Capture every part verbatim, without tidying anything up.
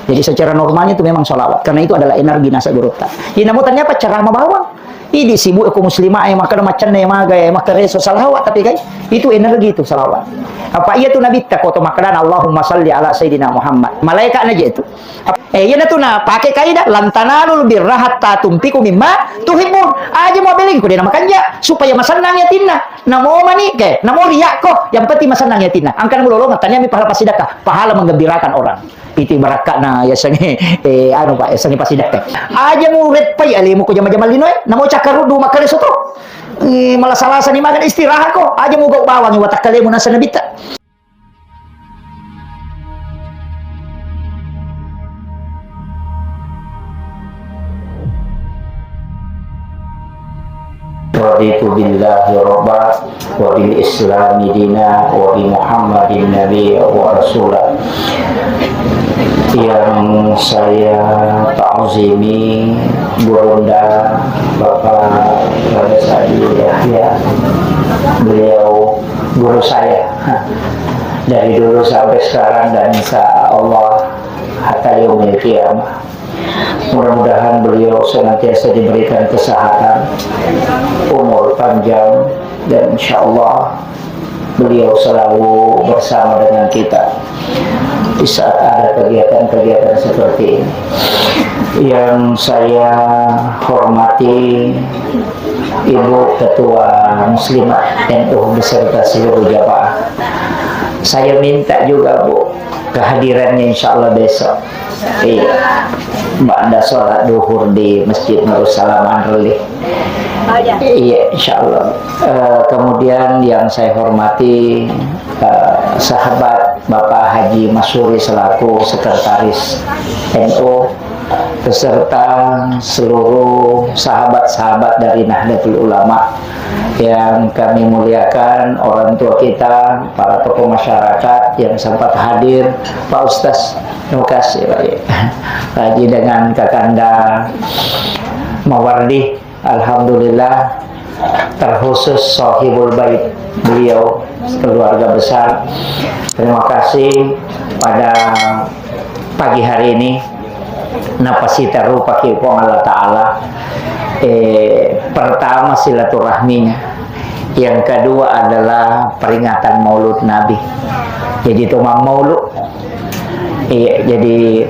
Jadi secara normalnya itu memang salawat, karena itu adalah energi nasa gurutta. Ini namu tanya apa ceramah bawang? Idi sibuk ko muslimah e, makkeda macenna e maga e, makkareso salawat, tapi kai itu energi itu salawat. Apa iya tu nabitta ko to makkeda Allahumma salli ala sayyidina Muhammad. Malaikat naja itu. Eh, iya natu na pakai kaidah, "Lan tanalul birra hatta tunfiqu mimma tuhibbun." Aja mau beling ko dena makanja supaya masennang yatinna. Namo mani ke, namo riak ko, yang penting masennang yatinna. Angkana mulolong tanya mi pahala pasidakah, pahala menggembirakan orang. Piti barakka'na yasengnge, eh, anu, Pak, yasengnge pasidakka. Aja mu reppai alemu ko jama-jama linoe, namo cakkaruddu makkaleso to. Eh, malasa-lasa ni makan istirahat ko. Aja mu gau bawang watakkalemu nasa nabitta. Raditu billahi rabba wa bil islami dina wa bi Muhammadin nabiyya wa rasula. Yang saya ta'zimi Gurunda Bapak Raja Sadi Yahya. Beliau guru saya dari dulu sampai sekarang dan insya Allah hatta yaumil qiyamah. Mudah-mudahan beliau senantiasa diberikan kesehatan, umur panjang, dan insya Allah beliau selalu bersama dengan kita di saat ada kegiatan-kegiatan seperti ini. Yang saya hormati Ibu Ketua Muslimat N U beserta seluruh jamaah. Saya minta juga, Bu, kehadirannya insya Allah besok. Iya. Ba'da sholat duhur di Masjid Nurussalam Anreli. Iya, insya Allah. Eh, kemudian yang saya hormati, eh, sahabat Bapak Haji Masuri selaku sekretaris N U, beserta seluruh sahabat-sahabat dari Nahdlatul Ulama yang kami muliakan, orang tua kita, para tokoh masyarakat yang sempat hadir, Pak Ustaz Nukas, ya, Pak, ya. Pak Haji dengan Kakanda Mawardi, alhamdulillah, terkhusus Sohibul Bait, beliau, keluarga besar. Terima kasih pada pagi hari ini, napasita rupa ki Puang Allah Ta'ala. Eh, pertama silaturahminya, yang kedua adalah peringatan Maulud Nabi. Jadi itu maulud. Iya, jadi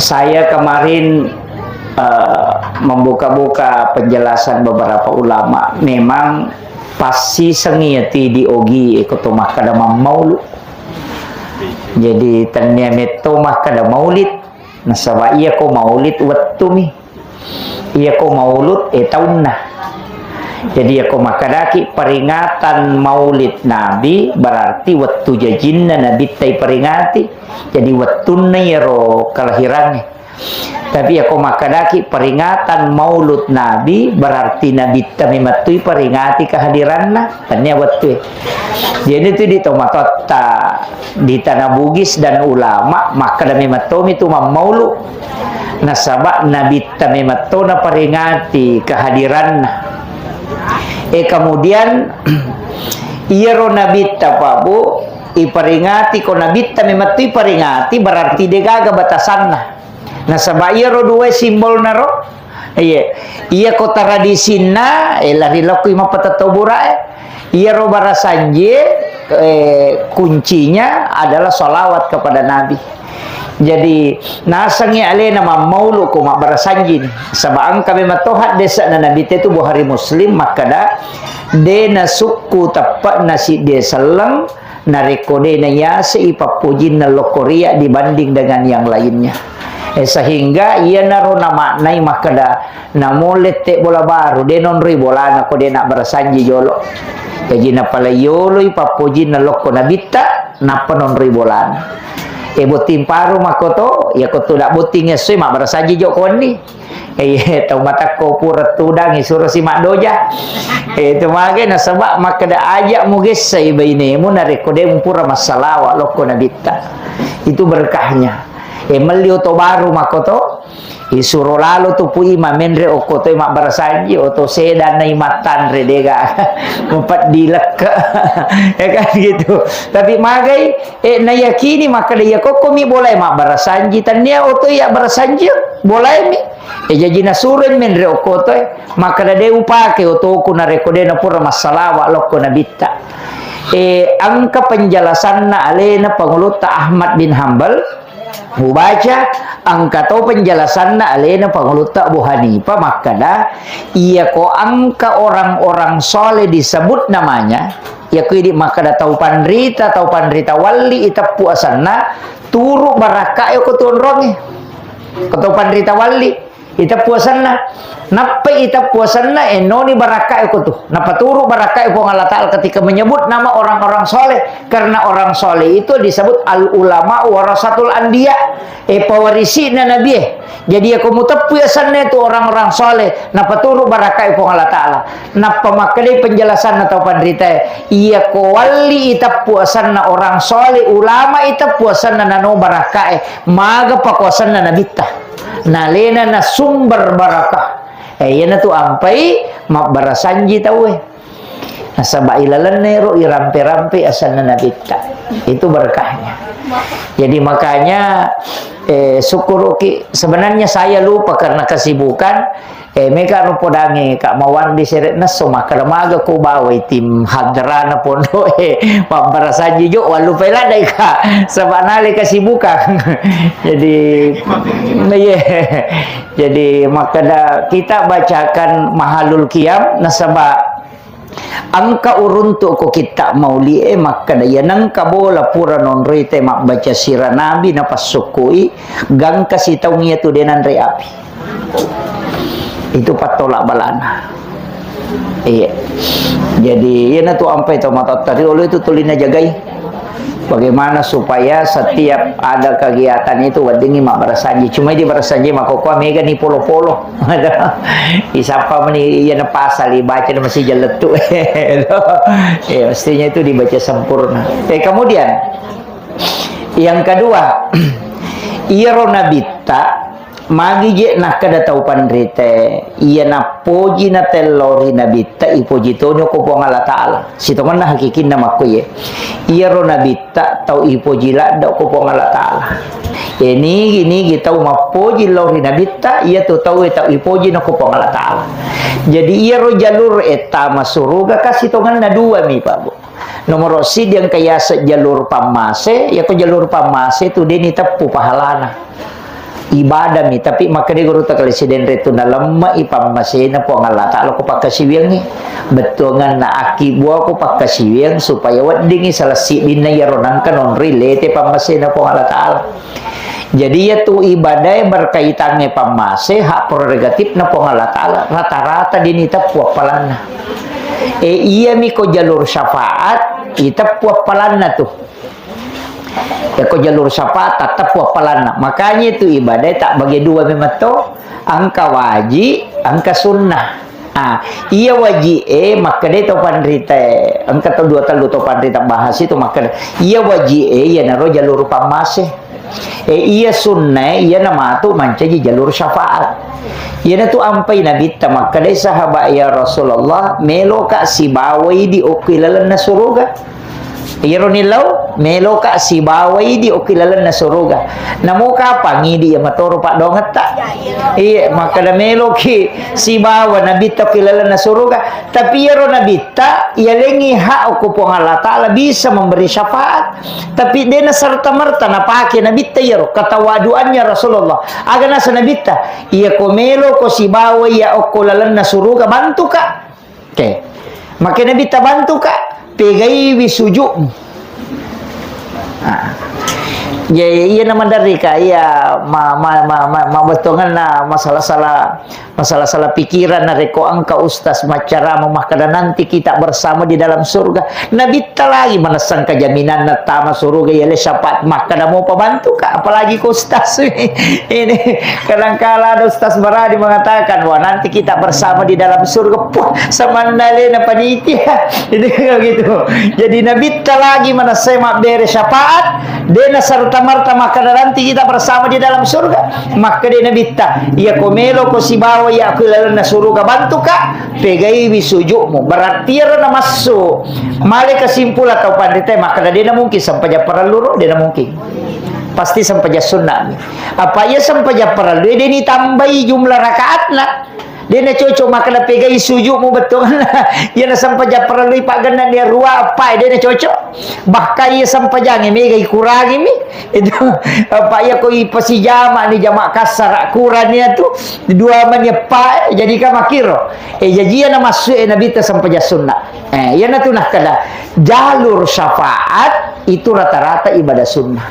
saya kemarin, eh, membuka-buka penjelasan beberapa ulama. Memang pasti sengiyati di ogi eko to makkada mammaulu. Jadi tennia metto makkada maulid. Nasaba iya ko maulid wettumi. Iya ko maulud e taunna. Jadi iya ko makkadaki peringatan maulid Nabi berarti wettu jajinna Nabitta iperingati. Jadi wettunna iyaro kelahirannya. Tapi iya ko makkadaki peringatan maulud Nabi berarti Nabitta memettui peringati kehadiranna. Tania wettue. Jadi itu di tomatotta di Tanah Bugis dan ulama makkada memettomi tu mammaulu. Nasaba Nabitta memetto naperingati kehadiranna. E kemudian iyaro Nabitta Pak Bu iperingati ko Nabitta memettu iperingati berarti degaga batasanna. Nasaba iyaro dua simbolna ro, iya, iya ko tradisinna, eh, lari lokki mappatetto burae. Iyaro barasanjie, eh, kuncinya adalah salawat kepada Nabi. Jadi nasengngi alena mammaulu ko mabbarasanji ni. Saba engka memang to haddese'na Nabitta tu Bukhari Muslim makkada, de nasukku teppe'na siddie selleng, narekko de naiase'i pappojinna lokko ria dibanding dengan yang lainnya. Eh, sehingga iyanaro namaknai makkada, namo lette bola baru, de nonroi bolana ko de nabbarasanji jolo. Jaji napalai yoloi pappojinna lokko Nabitta, nappa nonroi bolana. Eh, botting paru makkoto, iya ko tudang botting essoi mabbarasanji jo konni. Eh, tau matakko pura tudang, isuro si maddoja. Eh, itu mage nasaba makkeda aja mugessai bainemu narekko de pura massalawa lokko Nabitta. Itu berkahnya. Eh, melli oto baru makkoto, Isuro lalo tu pui mamenre okko toi mabbarasanji, oto sedanna imattanre dega mupeddi lekke. Ya kan gitu. Tapi magai, eh, nayakini makkeda iya kokko mi bolae mabbarasanji, tania oto iya barasanji bolae mi. Eh, jaji nasuro menre okko toi, makkeda de upake otoku narekko de napura massalawa lokko nabitta. Eh, engka penjelasanna alena Pangulutta Ahmad bin Hambal, Mubaca engka to penjelasanna alena Pangulutta Abu Hanifah makkeda, iyako engka orang-orang soleh disebut namanya, iyako idi makkeda tau panrita, tau panrita walli iteppu asenna, turu barakkae ko tuonrongnge. Ko tau panrita walli. Iteppu asenna. Nappai iteppu asenna, enoni barakkae ko tu. Napaturu barakkae Puang Allah Ta'ala ketika menyebut nama orang-orang soleh. Karena orang soleh itu disebut al ulama warasatul anbiya. Eh, pewarisi'na nabie. Jadi, iyako muteppu asenna itu orang-orang soleh, napaturu barakkae Puang Allah Ta'ala. Nappa makkedai penjelasanna tau panritae, iyako walli iteppu asenna orang soleh, ulama iteppu asenna nano barakkae, maga pakuasanna nabitta. Nalena na sumber barakah. Eh, iyanatu ampai mabbarasanji tauwe. Nasaba ilalenna ero irampe-rampe asenna nabitta. Itu berkahnya. Jadi makanya, eh, syukuruki. Sebenarnya saya lupa karena kesibukan. Eh, mega ro podangi Kak Mawandi sere nesso makkeda maga ko bawai tim hadrana pondoe mabbarasanji jo, wallupai ladai Kak, saba nale kesibukan. Jadi, iya. Jadi, makkeda kita bacakan mahalul qiyam, nasaba engka uruntu ko kitta mauli'e, makkeda iya nengka bola pura nonroi te mabbaca sira nabi napassukkui, gangka sitaung iya tu de nanre api. Itu pattolak balana. Iya. Jadi, iyanatu ampai to matatta riolo itu tuli najagai. Bagaimana supaya setiap ada kegiatan itu weddingngi mabbarasanji. Cuma di barasanji makkokkoe mega ni polo-polo. Isappa meni iyana pasal ibaca na masih jalettu. Ya, mestinya itu dibaca sempurna. Eh, kemudian yang kedua, iyaro nabitta Magi je nakkeda tau panrite, iya nappoji natellao ri nabitta, ipoji toni ko Puang Allah Ta'ala. Sitongenna hakikinna makko ye. Iyaro nabitta tau ipoji ladde ko Puang Allah Ta'ala. Ye nigi-nigi tau mappoji lao ri nabitta, iya tu tau e tau ipoji na ko Puang Allah Ta'ala. Jadi iyaro jalur e tama suruga ka sitongenna dua mi, Pak, Bu. Nomoro siddi engka yaseng jalur pammase, yako jalur pammase tu deni teppu pahalana. Ibadah mi, tapi makkeda guru ta kale sidenre tu nalemma i pammasena Puang Allah Ta'ala ko pakkasiwiangngi. Bettuanganna akkibbua ko pakkasiwiang supaya weddingngi salah siddinna yaro nangka nonri lete pammasena Puang Allah Ta'ala. Jadi, iyatu ibadae berkaitangnge pammase, hak prerogatifna Puang Allah Ta'ala, rata-rata deni teppu appalanna. E, iyami ko jalur syafaat, iteppu appalanna tu. Yako jalur syafaat, tatteppu appalanna. Makanya itu ibadae tak bagi dua memang to, engka waji, engka sunnah. Ah, iya waji e, makkeda to panrita e, engka to dua tellu to panrita bahas itu makkeda. Iya waji e, iyanaro jalur pammase. Eh, iya sunnae, iyana matu mancaji jalur syafaat. Iyanatu ampai nabitta makkedai sahabat, "Ya Rasulullah, meloka sibawai di okki lalenna suruga." Iyaro nillau, meloka sibawai di okki lalenna suruga. Namo kapang idi iya matoro paddongetta? Iya, makkeda meloki sibawa nabitta okki lalenna suruga. Tapi iyaro nabitta, iyalengi hak okko Puang Allah Ta'ala bisa memberi syafaat. Tapi de naserta-merta napake nabitta iyaro ketawaduannya Rasulullah. Aga nasa nabitta, iya ko melo ko sibawa iya okko lalenna suruga, bantuka. Oke. Make nabitta, bantuka, pegaiwi sujudmu. Nah. Ya, iya na maderri ka, iya ma, ma, ma, ma, ma bettuanganna masalah-salah Masalah-salah pikiran, narekko engka ustaz maccarama makkeda, "Nanti kita bersama di dalam surga." Nabitta lagi manessang kajaminanna tama suruga, yale syafaat, makkeda mopa bantuka, apalagi ko ustaz. Ini kadangkala ada ustaz berani mengatakan, "Wah, nanti kita bersama di dalam surga." Puh, samanna lena panitia. Ini gitu. Jadi nabitta lagi manessai mabbere syafaat, dena serta Tamarta makkeda, "Nanti kita bersama di dalam surga." Makkeda Nabitta, "Iya ko melo ko sibawa iya ko lalenna suruga, bantuka, pegaiwi sujukmu." Berarti iyaro namassu. Male kesimpulan tau panrita, makkeda, "De na mungkin sempajang parellu ro, de na mungkin. Pasti sempajang sunna mi." Apa iya sempajang parellu, de ni tambai jumlah rakaatna. De na cocok makkeda pegai sujukmu bettuanna. Iya na sempajang parellu paggenna ni rua, apa de na cocok. Bahkan iya sempajangnge mega ikurangi mi. Itu apa iya ko ipasijama ni jama kassara kurang ni tu dua mani apa, jadi ka makkiro. Eh, jaji iya na massu e Nabitta sempajang sunna. Eh, iya na tu nakkeda jalur syafaat itu rata-rata ibadah sunnah.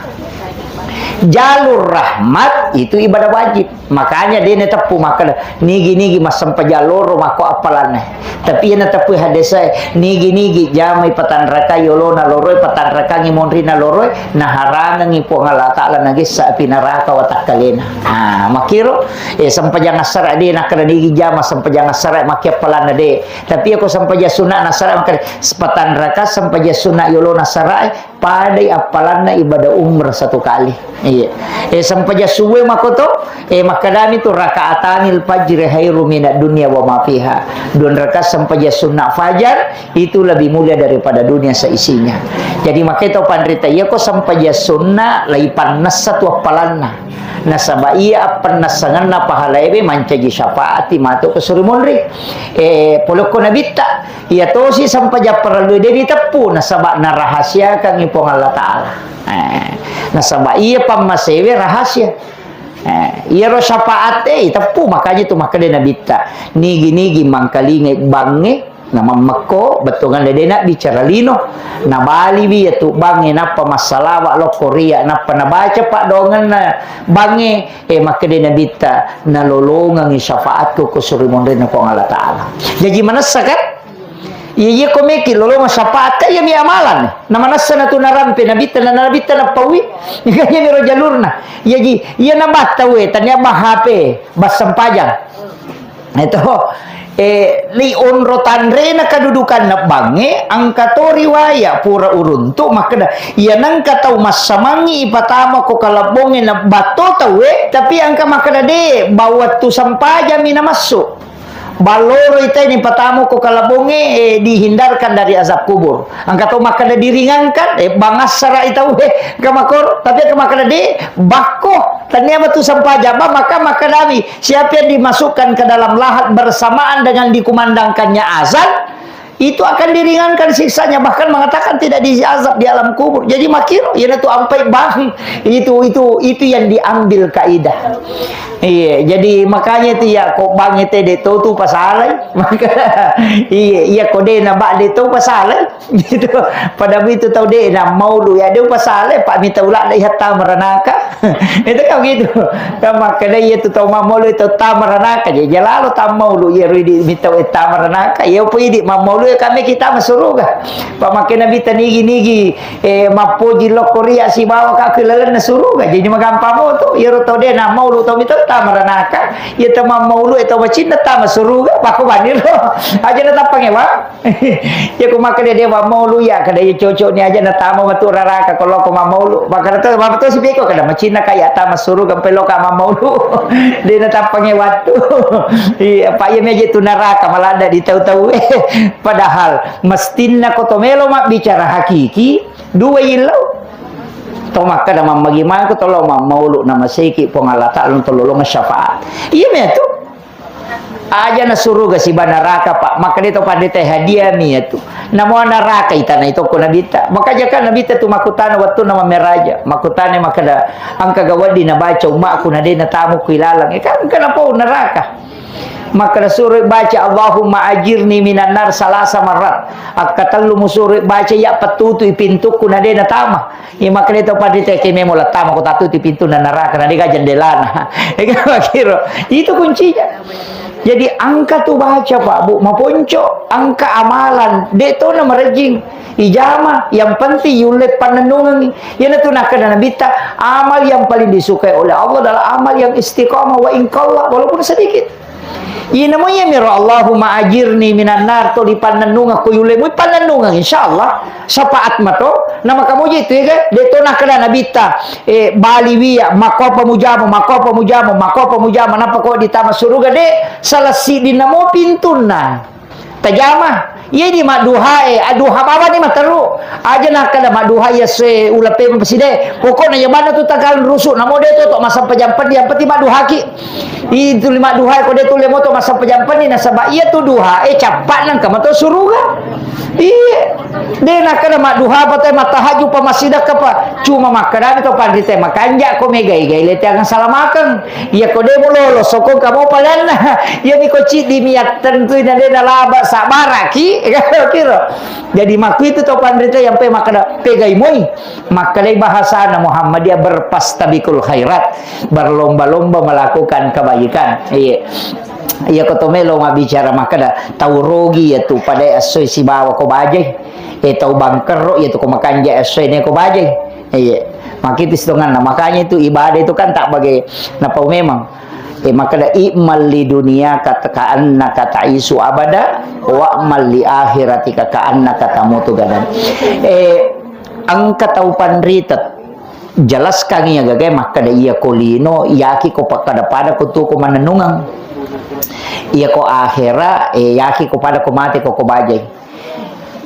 Jalur rahmat itu ibadah wajib. Makanya de na teppu makkeda, nigi-nigi massempajang loro makko appalanna. Tapi iya na teppu hadese, nigi-nigi jamai patanrakai yolona loroe, patanrakangi monrina loroe, naharangengi Puang Allah Ta'ala nagessa api neraka watakkalena. Ah, makkiro, eh, sempajang assara de nakkeda nigi jama sempajang assara makki appalanna de. Tapi iya ko sempajang sunna nassara makkeda, patanraka sempajang sunna yolona assara e, padai appalanna ibadah umrah satu kali. Iya. Eh, sempajang subuh makoto, eh, makkedami tu, "Rakaatanil fajri khairu minad dunya wa ma fiha." Dua rakaat sempajang sunna fajar itu lebih mulia daripada dunia seisinya. Jadi makanya tau panrita, iya ko sempajang sunna lai pannessa tu appalanna. Nasaba iya appannassangenna pahalaewe mancaji syafaati matu ko suri monri. Eh, polokko Nabitta, iya tosi sempajang parellu de diteppu, nasaba narahasiakangngi Puang Allah Ta'ala. Eh, nasaba iya pammasewe rahasia. Eh, iyaro syafaat e iteppu, makanya tu makkeda Nabitta, nigi-nigi mangkalingai bangnge, namammekko, bettuanna de na bicara lino, nabaliwi iyatu bangnge, nappa massalawa lokko ria, nappa nabaca paddoangenna bangnge, eh, makkeda Nabitta, nalolongengi syafaatku ko suri monrinna Puang Allah Ta'ala. Jaji manessa kan? Iya, iya ko meki lolongeng syafaat, ka iyami amalan. Na manessa na tu narampe Nabitta, na Nabitta nappaui. Iya, iya miro jalurna. Iya ji, iya na batta we, tania ba H P, bassempajang. Itu, eh, li onro tanrena kedudukanna bangnge, angka to riwaya pura uruntu, makkeda, iya nengka tau massamangi ipatama ko kalabbonge na batto tauwe, tapi angka makkeda de, ba wettu sempajang mi na massu. Balloro itai ni patamu ko kalabonge, eh, dihindarkan dari azab kubur. Angka to makkeda diringankan, eh, bangassara itau, eh, angka makoro. Tapi angka makkeda de, bakko, tania matu sempajang, ba, maka makkedami, siapa yang dimasukkan ke dalam lahat bersamaan dengan dikumandangkannya azan, itu akan diringankan siksanya, bahkan mengatakan tidak diazab di alam kubur. Jadi makkiro, iya tu ampai bang. Itu, itu, itu yang diambil kaidah. Iya, jadi makanya itu ya, ko bang itu de to tu pasalai. Maka, iya, iya, ko de na ba de to pasalai. Gitu. Pada itu tau de na maulu ya, de pasalai, pak mita ula de hatta meranaka. Itu kan gitu. Kan makkeda iya tu tau mammaulu itu tama ranaka, jadi jalalo tama maulu iya ridi mita tama ranaka. Iya pui di mammaulu ya kami kita masuruga. Pak makkeda mita nigi-nigi, eh, mappoji lokko ria sibawa ka ke lalenna suruga. Jadi magampang mo tu, iya ro tau de na maulu tau mita tama ranaka. Iya tama maulu itu macinna tama suruga, pakko bani lo. Aja na tappangewa. Iya, ku makkeda de mammaulu iya, kada iya cocok ni aja na tama matu raraka ko loko mammaulu. Makkeda to, mama to sipiko kada macinna ka iya tama suruga mpe loka mammaulu. De na tappange wattu. Iya, pa iya meje tu naraka maladda di tau-tau. Padahal mestinna ko to melo mabbicara hakiki, dua illau. To makkeda mammagi mangko to lo mammaulu na maseki Puang Allah Ta'ala to lolong syafaat. Iya me tu. Aja na suruga siba naraka, Pak. Makkeda to pandita hadiah mi iyatu. Namo naraka itana itoko Nabitta. Maka jaka Nabitta tu makkutana wattunna mammeraja. Makkutana makkeda, engka ga wedding nabaca ummaku na de natamu ku ilalang. Eh, kan engka napau neraka. Makkeda suro baca Allahumma ajirni minan nar salasa marrat. Akka tellu mu suro baca iya pettutu i pintukku na de natama. Iya, makkeda to pandita ke memo lattama ko tatuti pintunna naraka, na dega jendelana. Ega makkiro. Itu kuncinya. Jadi engka tu baca, Pak, Bu, maponco, engka amalan, de to na merejing. Ijama, yang penting yulle pannennungengi. Iyana tu nakkeda Nabitta, amal yang paling disukai oleh Allah adalah amal yang istiqamah wa in qalla, walaupun sedikit. Inamo iyamiro Allahumma ajirni minan nar to dipannennungeng ko yulemu pannennungeng, insyaallah syafaat mato. Namakamuji tu ega de to nakkeda nabitta, eh, bali wiya, makkopa mujama, makkopa mujama, makkopa mujama, nappa ko ditama suruga de, salah siddinna mo pintunna. Tajama. Iya di madduhae, adduha bawani materu. Aja nakkeda madduha iya se ula pemeng peside. Pokokna iya manna tu tagal rusu, namo de to to masampajang peddi, yang penting madduhaki. Itu lima duha ko de tulle moto massempajang penni nasaba iya tu duha e cappa nang kamato suruga. Iya. De nakkeda madduha apa te matahaju pa massidakka pa. Cuma makkeda to panrita makanja ko megai-gai le tiang salamakeng. Iya ko de mo lolo sokong kamo padanna. Iya ni ko ciddi miat tentu ina de nalaba sabaraki. Kiro. Jadi makku itu to panrita yang pe makkeda pegai moi. Makkedai bahasana Muhammadiyah berfastabiqul khairat, berlomba-lomba melakukan kebaikan. Iya. Iya ko to melo mabbicara makkeda tau rugi iya tu pada assoi sibawa ko bajai. Eh tau bangkerro iya tu ko makanja assoi ne ko bajai. Iya. Makkitu sitonganna. Makanya itu ibadah itu kan tak bagai napau memang. Eh, makkeda, "I'mal li dunyaka ka annaka ta'isu abada, wa'mal li akhiratika ka annaka tamutu gadan." Eh, engka tau panrita, jelaskan iya gaga makkeda, iya ko lino, yaki ko pakkada pada ko tuo ko mannennungeng. Iya ko akhera, eh, yaki ko pada ko mate ko, ko bajai.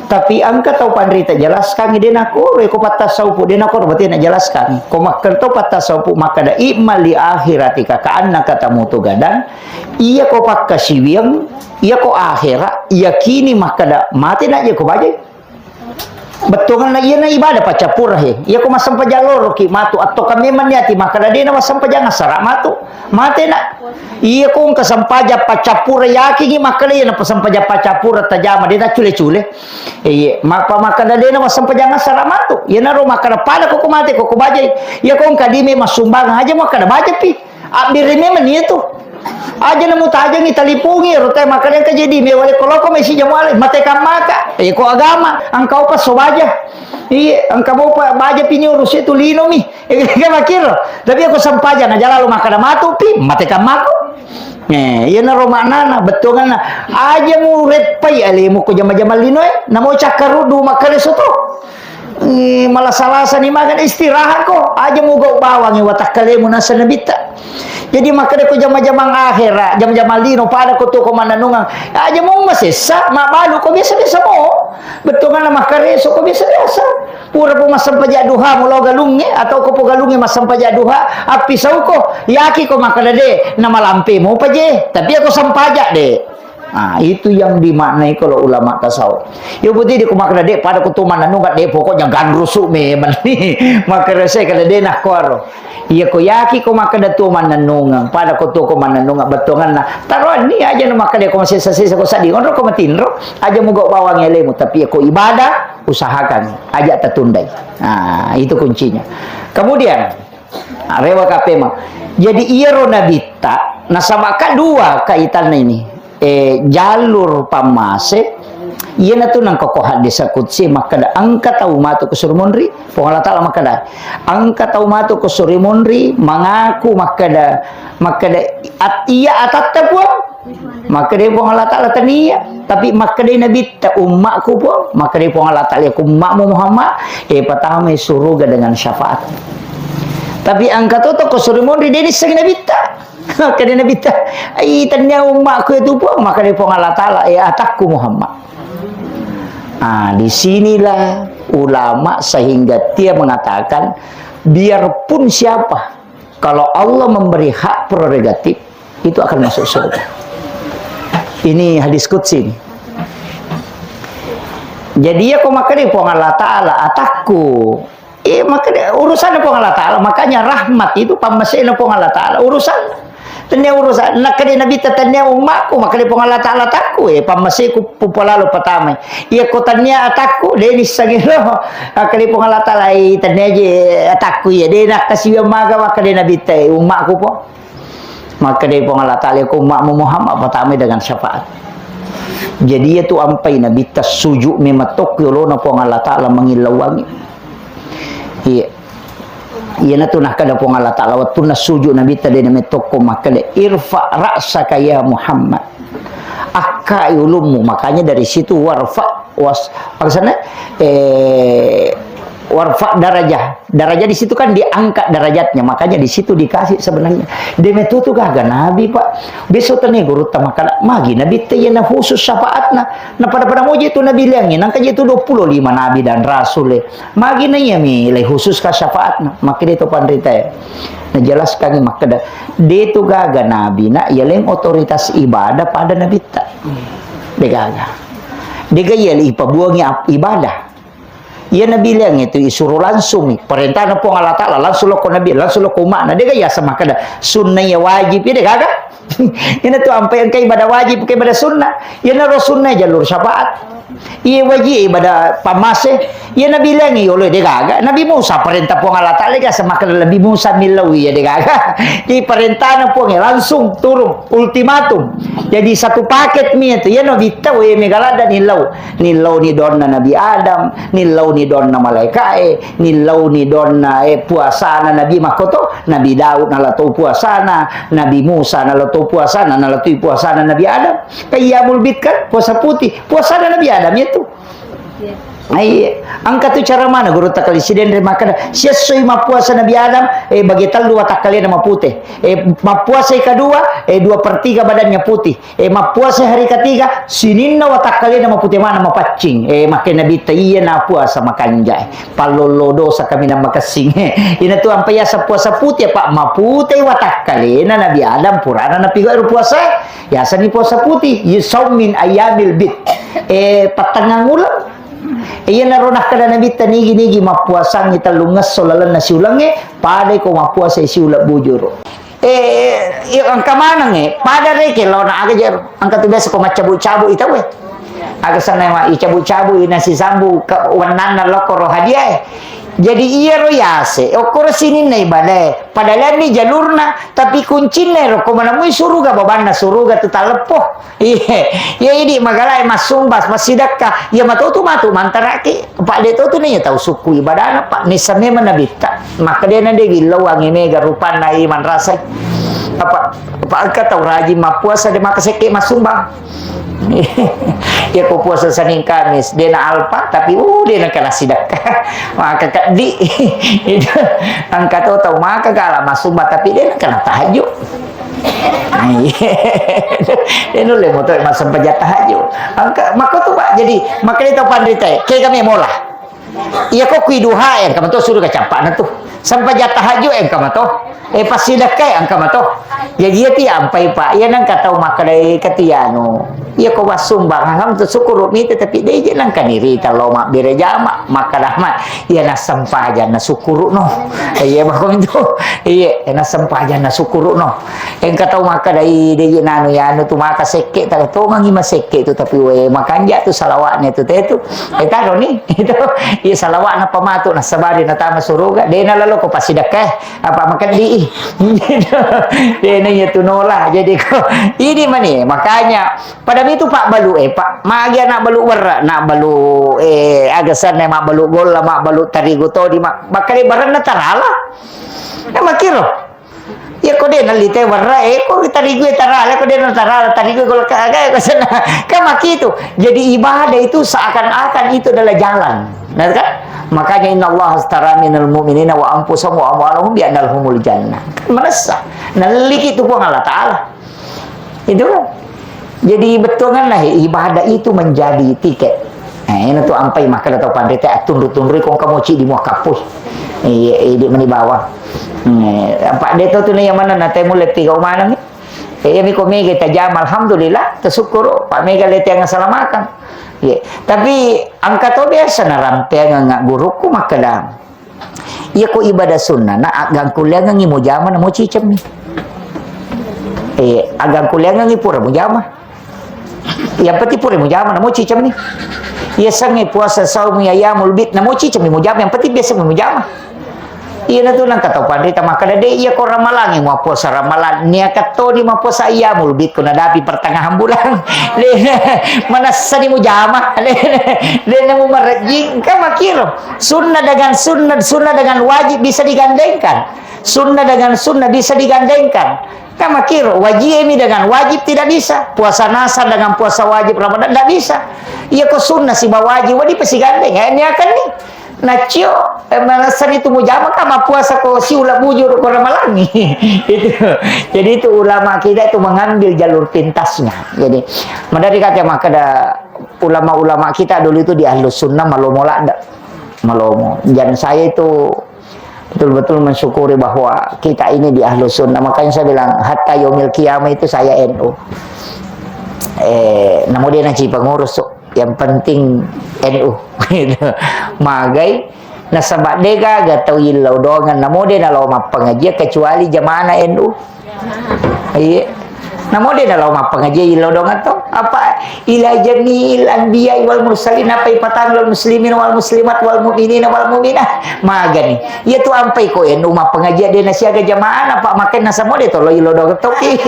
Tapi engka tau panrita jelaskan, de nakoro, ko pattasaupu, de nakoro, berarti na jelaskan. Ko makkeda to pattasaupu, makkeda, "I'mal li akhiratika ka annaka tamutu gadan." Iya ko pakkasiwiang, iya ko akhera, yakini makkeda, mate na je ko bajai. Bettuanna iya na ibadah paccappura he. Iya ko massempajang loroki matu atau kami maniati makkeda de na massempajang asara matu. Mate na. Iya ko engka sempajang paccappura yakingi makkeda iya na sempajang paccappura tajama de na cule-cule. Iya, mappa makkeda de na massempajang asara matu. Iya na ro makkeda pada ko ko mate ko ko bajai. Iya ko engka dime massumbang aja makkeda bajapi. Abbiri memang iya tu. Aja na mutajangi talipungi ro te makkeda engka jadi me wale ko loko mesi jamu ale mate kammaka. Iya ko agama engka opa so baja. Iya, engka bopa baja pini urus itu lino mi. Iya, makkiro. Tapi aku sempajang aja lalu makkeda matu pi, mate kammaku. Eh, iya naro maknana, bettuanna. Aja mu reppai alemu ko jama-jama lino e, namo cakkarudu makkeda soto. Eh, malasa-lasa ni makan istirahat ko. Aja mu gau bawang e watakkalemu nasa nabitta. Jadi makkeda ko jama-jamang akhera, jama-jamang lino pada ko tu ko mananungang. Aja mu masessa, mabalu ko biasa-biasa mo. Bettuanna makkareso ko biasa-biasa. Pura po massempajang duha mulo galungnge atau ko po galungnge massempajang duha, appisauko, yaki ko makkeda de, na malampe mopa je, tapi ako sempajang de. Ah, itu yang dimaknai kalau ulama tasawuf. Yo putih di ko makkeda de, pada ko tu mananunga de, pokoknya ganrusu memang ni. Makkeda saya kada de nakkuaro. Iya ko yaki ko makkeda tu mananunga, pada ko tu ko mananunga bettuanna. Taroanni aja na makkeda ko masesa-sesa ko sadi, onro ko matinro, aja muga bawang elemu, tapi ko ibadah usahakan aja tatundai. Nah, itu kuncinya. Kemudian, nah, rewa kapema. Jadi iyaro nabitta, nasaba ka dua kaitanna ini. Eh, jalur pammase, iyanatu nangka ko hadis qudsi makkeda, engka tau matu ko suri monri, Puang Allah Ta'ala makkeda, engka tau matu ko suri monri, mangaku makkeda, makkeda, at-, iya atatta Puang, Makkedai Puang Allah Ta'ala, tania. Tapi makkedai Nabitta, ummakku, Puang. Makkedai Puang Allah Ta'ala, ku ummakmu Muhammad, eh, patamai suruga dengan syafaat. Tapi engka to ko suri monri, de nissengi Nabitta. Makkedai Nabitta, ai, tania ummakku itu, Puang. Makkedai Puang Allah Ta'ala, eh, atakku Muhammad. Ah, di sinilah ulama sehingga dia mengatakan, biarpun siapa, kalau Allah memberi hak prerogatif, itu akan masuk surga. Ini hadis qudsi ini. Jadi ya, ko makkeda Puang Allah Ta'ala, atakku. Eh, makkeda urusan Puang Allah Ta'ala. Makanya rahmat itu pammasena Puang Allah Ta'ala. Urusan. Tania urusan. Nakkeda Nabitta, tania ummakku. Makkeda Puang Allah Ta'ala, atakku. Eh, pammaseku pupalalo patamai. Iya ko tania atakku, de nissengi lo. Makkeda Puang Allah Ta'ala, eh, tania je atakku. Iya, de nakkasiwiang maga. Makkeda Nabitta, eh, ummakku, Puang. Makkedai Puang Allah Ta'ala, ko ummakmu Muhammad, patamai dengan syafaat. Jadi, iya tu ampai Nabitta sujud memetok yolona Puang Allah Ta'ala mangillauangi. Iya. Iyanatu nakkeda Puang Allah Ta'ala, wettunna sujud Nabitta de namettokko makkeda, "Irfa ra'saka ya Muhammad." Akka ulummu, makanya dari situ warfa was, maksudnya, eh, warfa darajah. Darajah di situ kan diangkat derajatnya, makanya di situ dikasih sebenarnya. Demitu tu gaga Nabi, Pak. Besok tanya guru ta makkeda, magi Nabi te iyana khusus syafaatna. Nah, pada-pada moje tu Nabi liangi, nangka je tu dua puluh lima nabi dan rasul, eh. Magi na iya mi le khusus ka syafaatna. Makkeda to panrita, eh. Najelaskan makkeda, de tu gaga Nabi na iya leng otoritas ibadah pada Nabi ta. De gaga. De gaga iya le ipabuangi ap-, ibadah. Iya Nabi liang itu isuro langsung, perintahna Puang Allah Ta'ala, langsung lokko Nabi, langsung lokko umma'na. Dega yaseng makkeda sunnah iya wajib, iya degaga. Ina tu ampai engka ibadah wajib, engka ibadah sunnah. Iyana ro sunnah jalur syafaat. Iya wajib ibadah pamase. Iya Nabi liang yolo degaga. Nabi Musa perintah Puang Allah Ta'ala, yaseng makkeda Nabi Musa millau iya degaga. Jadi perintahna Puang langsung turun. Ultimatum. Jadi satu paket mi itu. Iya no bitta we mega ladda nillau. Nillau ni donna Nabi Adam, nillau ni donna malaikae, nillau ni donna, eh, puasana Nabi makkoto, Nabi Daud nala to puasana, Nabi Musa nala to puasana, nala to puasana Nabi Adam. Kan Ayyamul Bid kan puasa putih. Puasana Nabi Adam itu. Iya. Angka tu cara mana guru takali sidenre makkeda, siessoi mappuasa Nabi Adam, eh, bagi tellu watakkalena mapute. Eh, mappuasa kedua, eh, dua per tiga badannya putih. Eh, mappuasa hari ketiga, sininna watakkalena mapute mana mapaccing. Eh, makkeda Nabitta iya na puasa makanja. Pallollo dosa kami na makessing. Ina tu ampa yasa puasa putih, Pak, mapute watakkalena Nabi Adam purana napiga ero puasa. Yasani puasa putih, yusaumin ayyamil bid. Eh, pattengngang uleng. Iyanaro nakkeda Nabitta, nigi-nigi mappuasangngi tellungngesso lalenna siulengnge, padai ko mappuasai siuleng bujuru. Eh, iya, engka maneng, eh, pada rekeng laona aga jero. Engka tu biasa ko maccabu-cabu i tau, eh. Aga senna ma icabu-cabu i nasisambu ke wennanna lokko ro hadiah, eh. Jadi iyaro yase, okkoro sininna ibadae. Pada lainni jalurna, tapi kuncinna ero ko menemui suruga, babanna suruga tu taleppo. Iya, iya, idi magalae massumba, massidekka. Iya matotu matu mantaraki. Pak de totu nih tau sukku ibadana, Pak. Nissa memang Nabitta. Makkedena de gillau ange mega rupanna i manrasai. Apa, apa engka tau rajin mappuasa de maka sekke massumbang. Iya ko puasa Senin Kamis, de na alpa, tapi, uh, de na kena sidekka. Maka keddi. Itu engka to tau maka gala massumbang, tapi de na kena tahajud. Iya. Nulle moto massempajang tahajud. Engka, makko tu, Pak. Jadi, makanya tau panrita, ke kami mola. Iya ko kui duha, eh, engka mato suruh kacappana tu. Sempajang tahajud, eh, engka mato. Eh, passidekka, eh, engka mato. Jadi, iya ti ampai, Pak. Iya nang katau makkeda, eh, kati anu. Iya ko wassumbang, alhamdulillah, syukur mita, tapi de je nang kaniri, kalau mabbere jama, makkeda ma, iya nassempajang, na syukur no. Iya, makko tu. Iya, nassempajang, na syukur no. Engka tau makkeda, "Ih, de je nanu, ya, anu tu maka sekke, tatongengi masekke tu, tapi we, makanja tu salawatnya tu, te tu." Eh, taro ni, itu. Iya, salawatna pamatu, nasabari natama suruga, de na lalo ko pasidekka, eh, apa makeddi, ih. De na iya tu nola. Jadi ko, ini mani, makanya, pada mitu Pak balu, eh, Pak, magi anak balu werra, nak balu, eh, agasanna mak balu golla, mak balu tarigu todi, mak, bakale baranna tarala. Eh, makiro. Iya, ko de nalli te werra, eh, ko tarigu tarala, ko de na tarala, tarigu ko leka aga, ko sana. Kan makitu. Jadi ibadah itu seakan-akan itu adalah jalan. Nah, kan? Makanya innallaha astara minal mu'minina wa anfusahum wa amwalahum bi anna lahumul jannah. Merasa. Nalliki tu Puang Allah Ta'ala. Itu kan. Jadi bettuanganna, eh, ibadah itu menjadi tiket. Eh, ina tu ampai makkeda tau panrita, attunru-tunrui kong kamoci di mua kappui. Iya, idi mani bawang. Hmm, apa de to tu na iya maneng na te mulle tiga umaneng. Eh, iya mi ko mega tajama, alhamdulillah, tasyukkuru. Pak mega le tiang salamakang. Iya. Tapi engka to biasa narampeang nga gurukku makkeda. Iya ko ibadah sunnah, na agangkuliangengi mujama na moci cemmi. Eh, agangkuliangengi pura mujama. Yang penting pura mujama na moci cemmi. Iya sengnge puasa saumi ayyamul bid na moci cemmi mujama, yang penting biasa mujama. Iya na tu nang katau panrita makkeda de iya ko ramalangi mau puasa ramalan, nia katto di mau puasa ayyamul bid ko nadapi pertengahan bulan. Lena manassa di mujama. Lena, lena mu marejing kan makiro. Sunnah dengan sunnah, sunnah dengan wajib bisa digandengkan. Sunnah dengan sunnah bisa digandengkan. Kan makkiro, wajib mi dengan wajib tidak bisa. Puasa nasar dengan puasa wajib Ramadan tidak bisa. Iya ko sunnah sibawa wajib, wajib pasti gandeng. Eh, ini akan nih. Nacio, eh, manessani tu mujama ka mappuasa ko siula bujur ko ramalangi. Itu. Jadi itu ulama kita itu mengambil jalur pintasnya. Jadi, madari kata makkeda ulama-ulama kita dulu itu di Ahlus Sunnah malomo ladde. Malomo. Dan saya itu betul-betul mensyukuri bahwa kita ini di Ahlus Sunnah. Makanya saya bilang, hatta yaumil qiyamah itu saya N U. Eh, namu dia naci pengurus, so. Yang penting N U. Magai, nasaba de gaga tau illau doangeng, namo de nalao mappangajian kecuali jamaah N U. Iya. Namo de nalao mappangajian illau doangeng to. Apa ila jami'il anbiya wal mursalin, apa ipatang wal muslimin wal muslimat wal mu'minin wal mu'minat. Magani. Iya tu ampai ko N U mappangajian de nasiaga jamaah, apa makenna samo de tolo illau doangeng toki.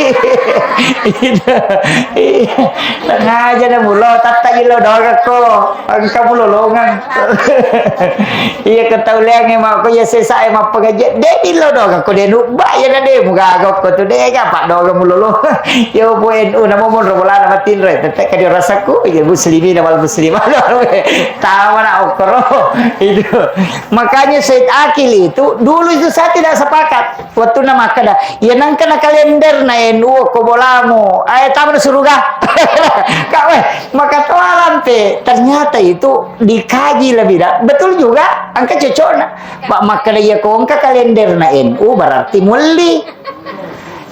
Iya. Sengaja na mulo, tatta illau doangeng ko. Engka mulolongeng. Iya, ketau leangnge mako, iya, sesae mappangajian. De illau doangeng ko, de nubba, iya, na de mugaga ko tu, de ga paddoangeng mulolo. Iya, bo N U, namo monro bolana matinro, tette ka dio rasaku, iya, muslimina wal muslimat. Tawa na okkoro. Itu. Makanya Said Akil itu, dulu itu saya tidak sepakat. Wettunna makkeda, iya nengka na kalender na N U ko bolamu, ae tama na suruga. Kak, weh, maka toalampe. Ternyata itu dikaji lebih da-, betul juga, engka cocokna. Pak, makkeda iya ko engka kalender na N U berarti mulli.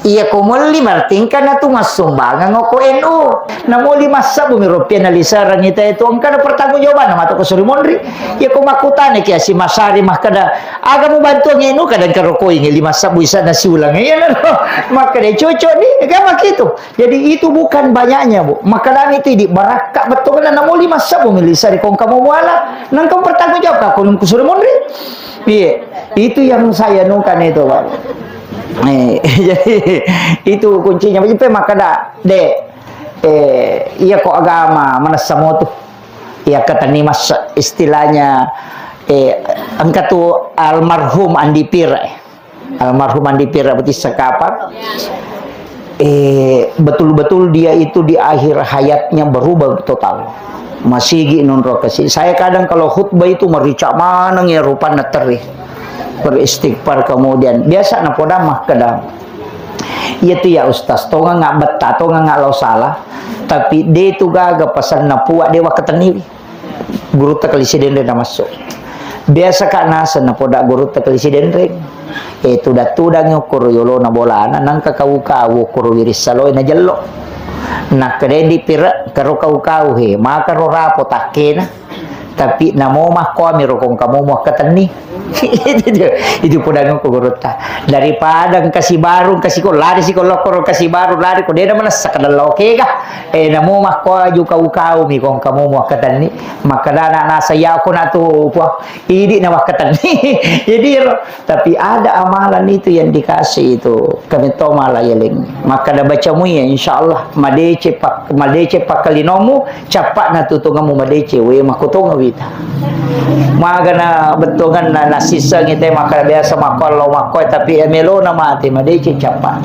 Iya ko mulli berarti engka na tu massumbangeng ko N U. Na muli massabbu mi rupiah na lisarang ita itu engka na pertanggungjawabanna matu ko suri monri. Iya ko makkutana ki asi masari makkeda, aga mubantuang N U, kadang karokoingi lima sabbu isa nasiulang. Iya, no. Makkeda cocok ni, kan begitu. Jadi itu bukan banyaknya, Bu. Makkedami tu idi barakka bettuanna, namo lima sabbu milisa ri kongka muala. Nangka pertanggung jawab ka kunung kusure munri. Iya, itu yang saya nukan itu, Pak. Eh, jadi itu kuncinya. Jadi pe makkeda, Dek, eh, iya ko agama manessa motu. Iya, keteni mas istilahnya, eh, engka tu almarhum Andi Pir, eh. Almarhum Andi Pir Putih Sekapar. Eh, betul-betul dia itu di akhir hayatnya berubah total. Masigi nonro kasi. Saya kadang kalau khutbah itu merica maneng ya rupanna teri. Beristighfar kemudian. Biasa na poda makkeda. Iya tu ya Ustaz, tonga nggak betah, tonga nggak lo salah. Tapi de tu gaga pesanna puak dewa keteniwi. Gurutta Kali Sidenreng namassu. Biasa ka naseng napoda gurutta Kali Sidenreng. Eh, tudang-tudangi okkoro yolona bolana, nangka kau-kau okkoro wiris saloi na jello. Nakkeda di pire, karo kau-kau he, maka ro rapo takkena. Tapi namo makkoami ro kongka momo akkatenni. Itu dia. Itu podang ko gurutta. Daripada engka sibaru, engka siko, lari siko lokko ro engka sibaru, lari ko dena manessa kadang lao kega. Eh, namo makko aju kau-kau mi kongka momo akkatenni. Makkedana nasa iya ko na tu, puang, idi na makkatenni. Jadi ro, tapi ada amalan itu yang dikasih itu. Kami to mala yeleng. Makkeda baca mu ya, insya Allah madece pak-, madece pakkalinomu, cappa na tutungamu madece, we makkutonga wita. Magana bettuanna nasissengi te makkeda biasa makko Allah makko, tapi ya melona mate madece cappa.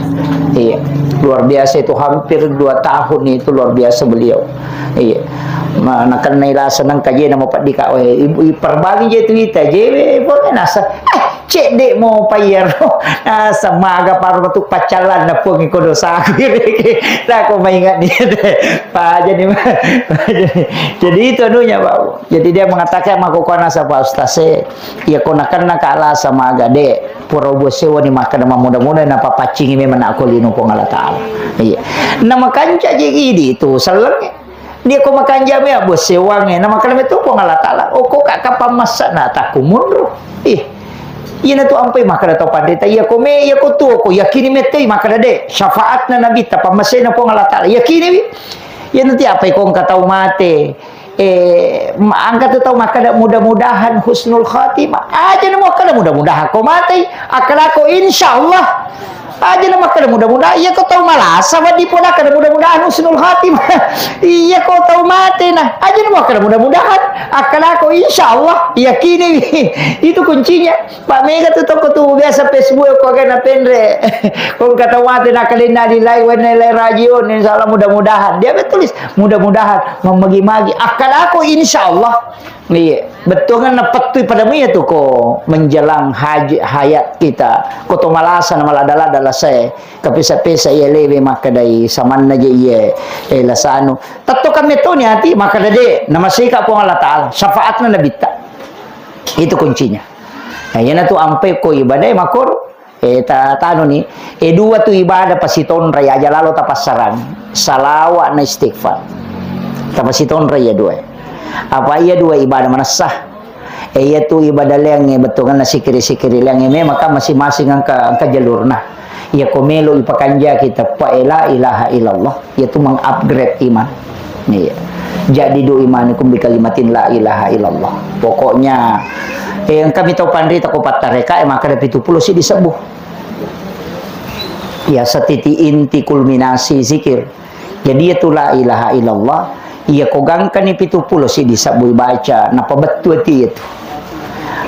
Iya. Luar biasa itu, hampir dua tahun itu luar biasa beliau. Iya. Ma-, nakennai lasa nengka je na mapeddika, we, ibu, iperbangi je tu ita, je, we, pole nasa, eh, cedde mo payero. Nasa maga paro tu paccalan na puang iko dosaku. Nah, ko maingat dia deh. Paja ni, paja ni. Jadi itu anunya, Pak. Jadi dia mengatakan, mako ko nasa Pak Ustaz, eh, iya ko nakenna ka lasa maga de. Pura buat sewa ni makkeda mamuda-muda na papaccingi memang nak ko lino Puang Allah Taala. Iya. Na makanca je idi tu selleng. Dia ko makanja me abbo sewange, na makkeda meto Puang Allah Taala, "Oh, ko ka kapang massa na takku munru." Ih. Iyana tu ampai makkeda tau pandita, iya ko me, iya ko tuo ko, yakini mettei makkeda de, syafaatna Nabi, tapammasena Puang Allah Taala. Yakini wi. Iyana ti apa ko engka tau mate, eh, ma-, angka tu tau makkeda mudah-mudahan husnul khatimah. Aja na makkeda mudah-mudahan ko matei, akkeda ko insyaallah. Aja na makkeda mudah-mudahan, iya ko tau malasa, wedding poda kada mudah-mudahan husnul khatimah. Iya ko tau mate na, aja na makkeda mudah-mudahan, akkeda ko insyaallah. Yakini, itu kuncinya. Pak, mega tu toko tu biasa Facebook ko kena penre. Ko kata mate na kalenna di lai wena lai radio, insya Allah mudah-mudahan. Dia betulis, mudah-mudahan, memagi-magi. Akal aku insya Allah. Iya, betul kan, napettui pada mia tu ko menjelang haji, hayat kita. Ko to malasa na malada-lada lasai. Kapesa-pesa iya lewe makkadai samanna je iye, eh, lasanu. Tetto kamme toni ati makkada de, namaseka Puang Allah Ta'ala, syafaatna nabitta. Itu kuncinya. Nah, iyanatu ampe ko ibadah makor, eh, ta-, tanu ni, eh, dua tu ibadah pasitonrai aja lalo tapassarang. Salawa na istighfar. Tapasitonrai iya dua. Apa iya dua ibadah manessa? Eh, iyatu ibadah leangnge, bettuanna sikiri-sikiri leangnge, memang kan masing-masing engka, engka jalurna. Iya ko melo ipakanjaki teppa, eh, la ilaha illallah, iyatu mengupgrade iman. Iya. Jadi du imanikum bi kalimatin la ilaha illallah. Pokoknya, eh, engka mi tau panrita ko pattareka, eh, makkada pitu pulo siddi sebbu. Ya, setiti inti kulminasi zikir. Jadi, iyatu la ilaha illallah, iya ko gangkani pitu pulo siddi sebbu ibaca, napabettu ati iyatu.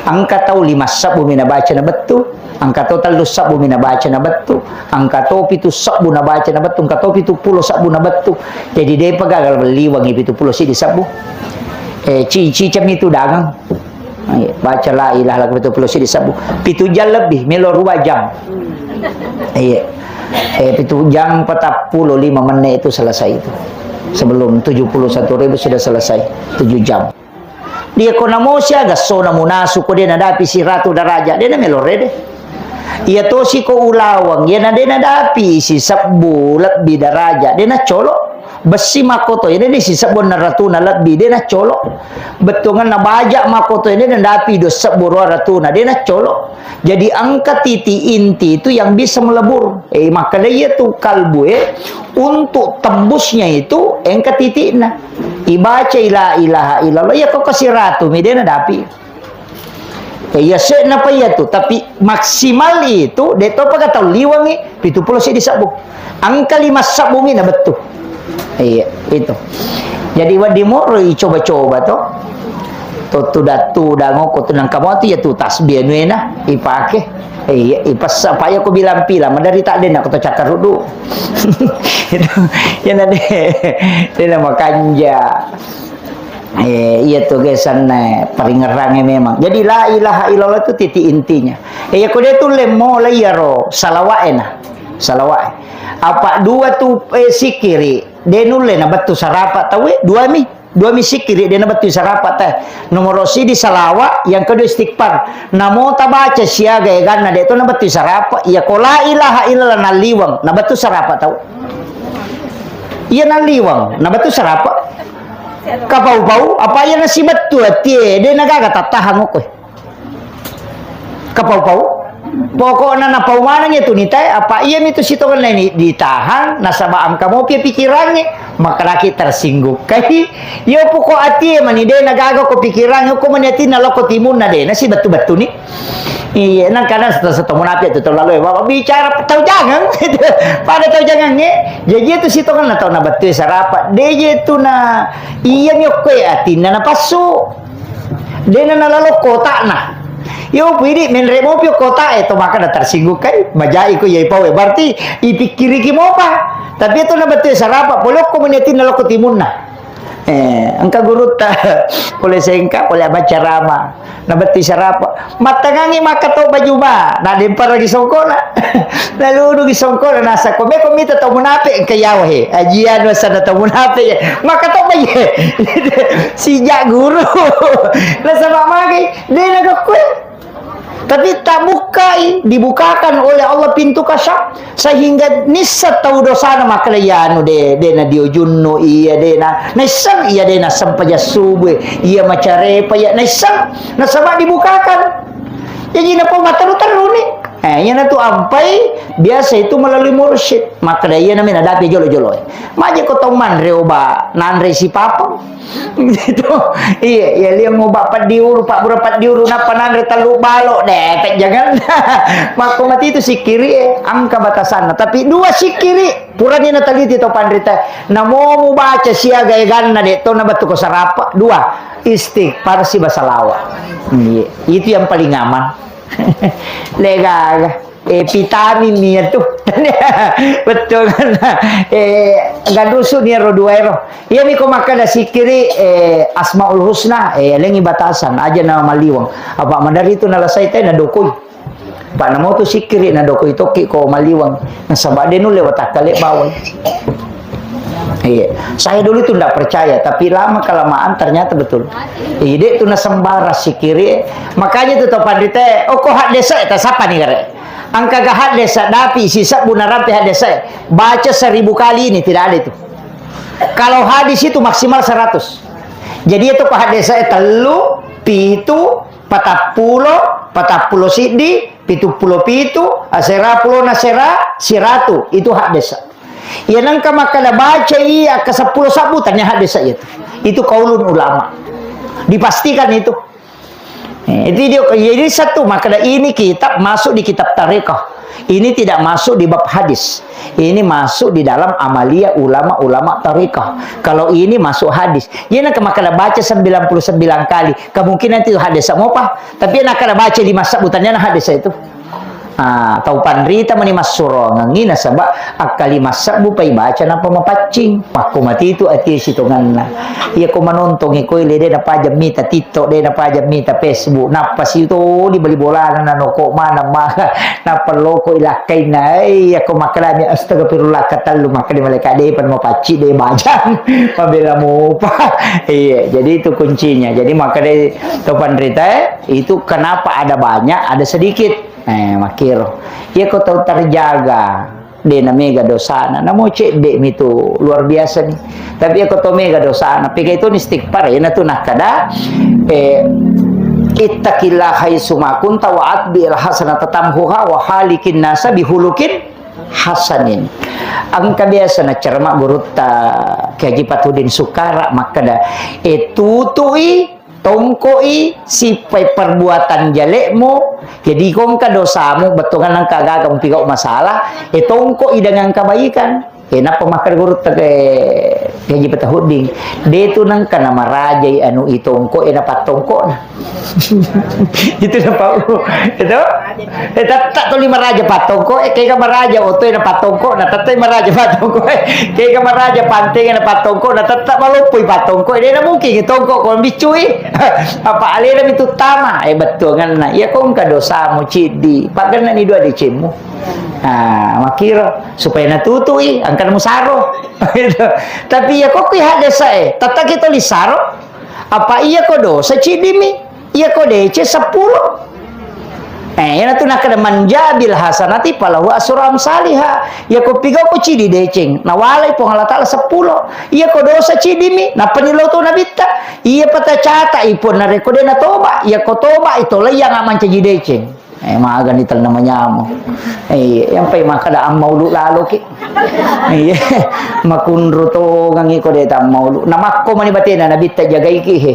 Engka tau lima sebbu mi nabaca nabettu, engka tau tellu sebbu mi nabaca nabettu, engka tau pitu sebbu nabaca nabettu, engka tau pitu pulo sebbu nabettu. Jadi, depa gagal liwangi pitu pulo siddi sebbu. Eh, ci-, cicami tu dagang. Iya, baca la ilaha illallah pitu pulo siddi sebbu. Pitu jam lebih, melo dua jam. Iya. Eh, pitu jam empat puluh lima menit itu selesai itu. Sebelum tujuh puluh satu ribu sudah selesai, tujuh jam. Dia ko namo siaga so namunasu ko dia nadapi siratu daraja, dia namelo rede. Iya tosi ko ulawang, iya na dia nadapi si sebbu lebih daraja, dia nacolo. Bessi makkoto, iyana ni sisebbu enneng ratuna lebbi, de naccolo. Bettuangenna baja makkoto, iyana ni nadapi dua sebbu ruang ratuna, de naccolo. Jadi, engka titik inti itu yang bisa melebur. Eh, makkeda iya tu kalbu, eh, untuk tembusnya itu, engka titikna. Ibacai la ilaha illallah, iya ko kasi ratu mi, de nadapi. Eh, iya, se'na pa iya tu, tapi maksimal itu, de topa ka tau liwangi, pitu pulo seddi sebbu. Engka lima sebbu mi na bettu. Iya, itu. Jadi, wedding moro icoba-coba to. To tudang-tudang, okko tu nangka mo tu iya tu tasbih anuena, ipake. Iya, ipassa pa iya ko bilang pila, madari tak de na ko to cakkaruddu. Itu, iya na de, de na makanja. Eh, iya tu gesanna paringerrangnge memang. Jadi, la ilaha illallah tu titik intinya. Eh, iya ko de tu lemmo la iyaro salawa'e na. Salawa'e. Apa dua tu, eh, sikiri, de nulle na bettu sarapa tauwe, dua mi. Dua mi sikiri, de na bettu sarapa ta. Nomoro sidi salawa, yang kedua istighfar. Namo tabaca siaga eganna, de to na bettu sarapa. Iya ko la ilaha illallah nalliwang, na bettu sarapa tau. Iya nalliwang, na bettu sarapa. Kapau-pau, apa iya nasibettu atie, de nagaga tattahang okko. Kapau-pau. Pokokna napau maneng itu nitae, apa iya mitu sitongenna ini ditahan, nasaba engka mopi pikirangnge, makalaki tersinggung. Kai, yo poko atie mani de nagaga ko pikirangnge, ko mani atinna loko timunna de, nasibettu-bettu ni. Iya, nang kadang seto-seto munafik tu tau lalo, Bapak bicara tau jangang. Pada tau jangang, eh. Jadi itu sitongenna tau na bettu sarapa. De je tu na iya mi okko e atinna na passu. De na nalalo kotana. Yo pidi menre mopi kota e to maka na tersinggung kai. Majai ko iya pau e. Berarti ipikkiriki mopa. Tapi itu na bettu sarapa. Pole okko meni atinna loko timunna. Eh, engka gurutta, pole sengka, pole maccarama. Nabettu sarapa. Mattangangi makkato baju ba. Na demparagi songkona. Nalunungi songkona. Nasa ko meko mita tau munape engka yawa he. Ajian wasana tau munape. Makkato baju. Sijak guru. Nasaba magai. De na gakkue. Tapi tabukkai, dibukakan oleh Allah pintu kasyaf, sehingga nisseng tau dosana makkeda, iya anu de, de na diujunnu, iya de na, naisseng iya de na sempajang subuh, iya macarepa, iya naisseng, nasaba dibukakan. Jadi napau matteru-teruni. Eh, iyanatu ampai biasa itu melalui mursyid. Makkeda iyana mena dapi jolo-jolo. Maje ko tau manre oba nanre sipapeng. Gitu. Iya, iya, liang oba peddi ulu, pabbura peddi ulu, nappa nanre tellu balo, depet jangan. Makko mati itu sikiri, eh, angka batasanna. Tapi dua sikiri, purani nataliti to panrita. Namo mubaca siaga eganna de to nabattu ko sarapa. Dua, istighfar siba salawa. Iya, itu yang paling aman. Legaga. Eh, vitamin nia tu. Betul kan? Eh, gadusu nia ro dua ero. Iya mi ko makkeda sikiri, eh, Asmaul Husna, eh, lengi batasan, aja na maliwang. Apa madari itu nalasai te na dokoi. Pak namo tu sikiri na dokoi toki ko maliwang. Nasaba de nulle watakkale bawai. Iya, saya dulu itu ndak percaya, tapi lama kelamaan ternyata betul. Iya, de tu nasembara sikiri. Makanya tu to panrita, oh ko haddesa, tak sapa nih kare. Angka ga haddesa, dapi si sebbu narampe haddesa. Baca seribu kali ini tidak ada itu. Kalau hadis itu maksimal seratus. Jadi itu ko haddesa tellu, pitu, patappulo, patappulo siddi, pitu pulo pitu, asera pulo nasera, siratu. Itu haddesa. Iya nengka makkeda baca iya ke seppulo sabbu tanya haddesa itu. Itu kaulun ulama. Dipastikan itu. Eh, itu dia, jadi satu makkeda ini kitab masuk di kitab tarekat. Ini tidak masuk di bab hadis. Ini masuk di dalam amalia ulama-ulama tarekat. Kalau ini masuk hadis. Iya nengka makkeda baca sembilan puluh sembilan kali. Kemungkinan itu haddesa mopa. Tapi nengka baca lima sabbu tanya haddesa itu. Ah, tau panrita mani massurongengi nasaba akkalima sebbu pai baca nappa mapaccing. Makko matitu ati sitonganna. Iya ko manontongi koi le de napaja mita TikTok, de napaja mita Facebook, nappa situ di bali bolana na noko mana maka nappa loko ilakkainna. Eh, iya ko makkalami astagfirullah katellu makkeda malaikat de pan mapaccing de bajang. Pabela mopa. Iya, jadi itu kuncinya. Jadi makkeda to panrita, eh, itu kenapa ada banyak, ada sedikit. Eh, makkiro. Iya ko tau terjaga, de na mega dosana. Namo cedde mi tu luar biasa ni. Tapi iya ko tau mega dosana, pega itu ni istighfar, iya na tu nakkeda, eh, ittaqillah haitsu ma kunta wa atbi'il hasanata tamhuha wa khaliqin nasa bihulukin hasanin. Engka biasa na cerama gurutta Kiai Haji Patudin Sukara makkeda, eh, tutui tongko'i sippai perbuatan jale'mu, jadi ko engka dosamu, bettuanna engka gaga mupigau masalah, eh, tongko'i dengan kebaikan. Eh, nappa makkeda gurutta ke, ke Haji Patahudding, de tu nengka namarajai anu i tongko, eh, napattongko'na. Itu napau. Itu? Eh, tetta tuli maraja pattongko, eh, kega maraja oto na pattongko, na tetta maraja pattongko, eh, kega maraja panteng na pattongko, na tetta maloppoi pattongko, eh, de na mungkin tongko ko biccui. Apa alena mi tuttama, eh, bettuanganna. Iya ko engka dosamu ciddi, paggenna ni dua decemmu. Ah, makkiro supaya natutui, engka musaro. Tapi iya ko kui haddesa, eh, tetta ki tuli saro. Apa iya ko dosa ciddi mi? Iya ko deceng seppulo. Eh, iyanatu nakkeda, "Man jaa bil hasanati falahu asru amsaliha." Iya ko pigau ko cidi deceng, nawalai Puang Allah Taala seppulo. Iya ko dosa cidi mi, nappa ni lo to nabitta. Iya patacata ipun narekko de natoba, iya ko toba itolai yang mancaji deceng. Eh, magani telna manyamo. Eh, yang pai makkeda ammaulu lalo ki. Iya, makunru tongangi ko de tammaulu. Namakko mani batena nabitta jagaiki he.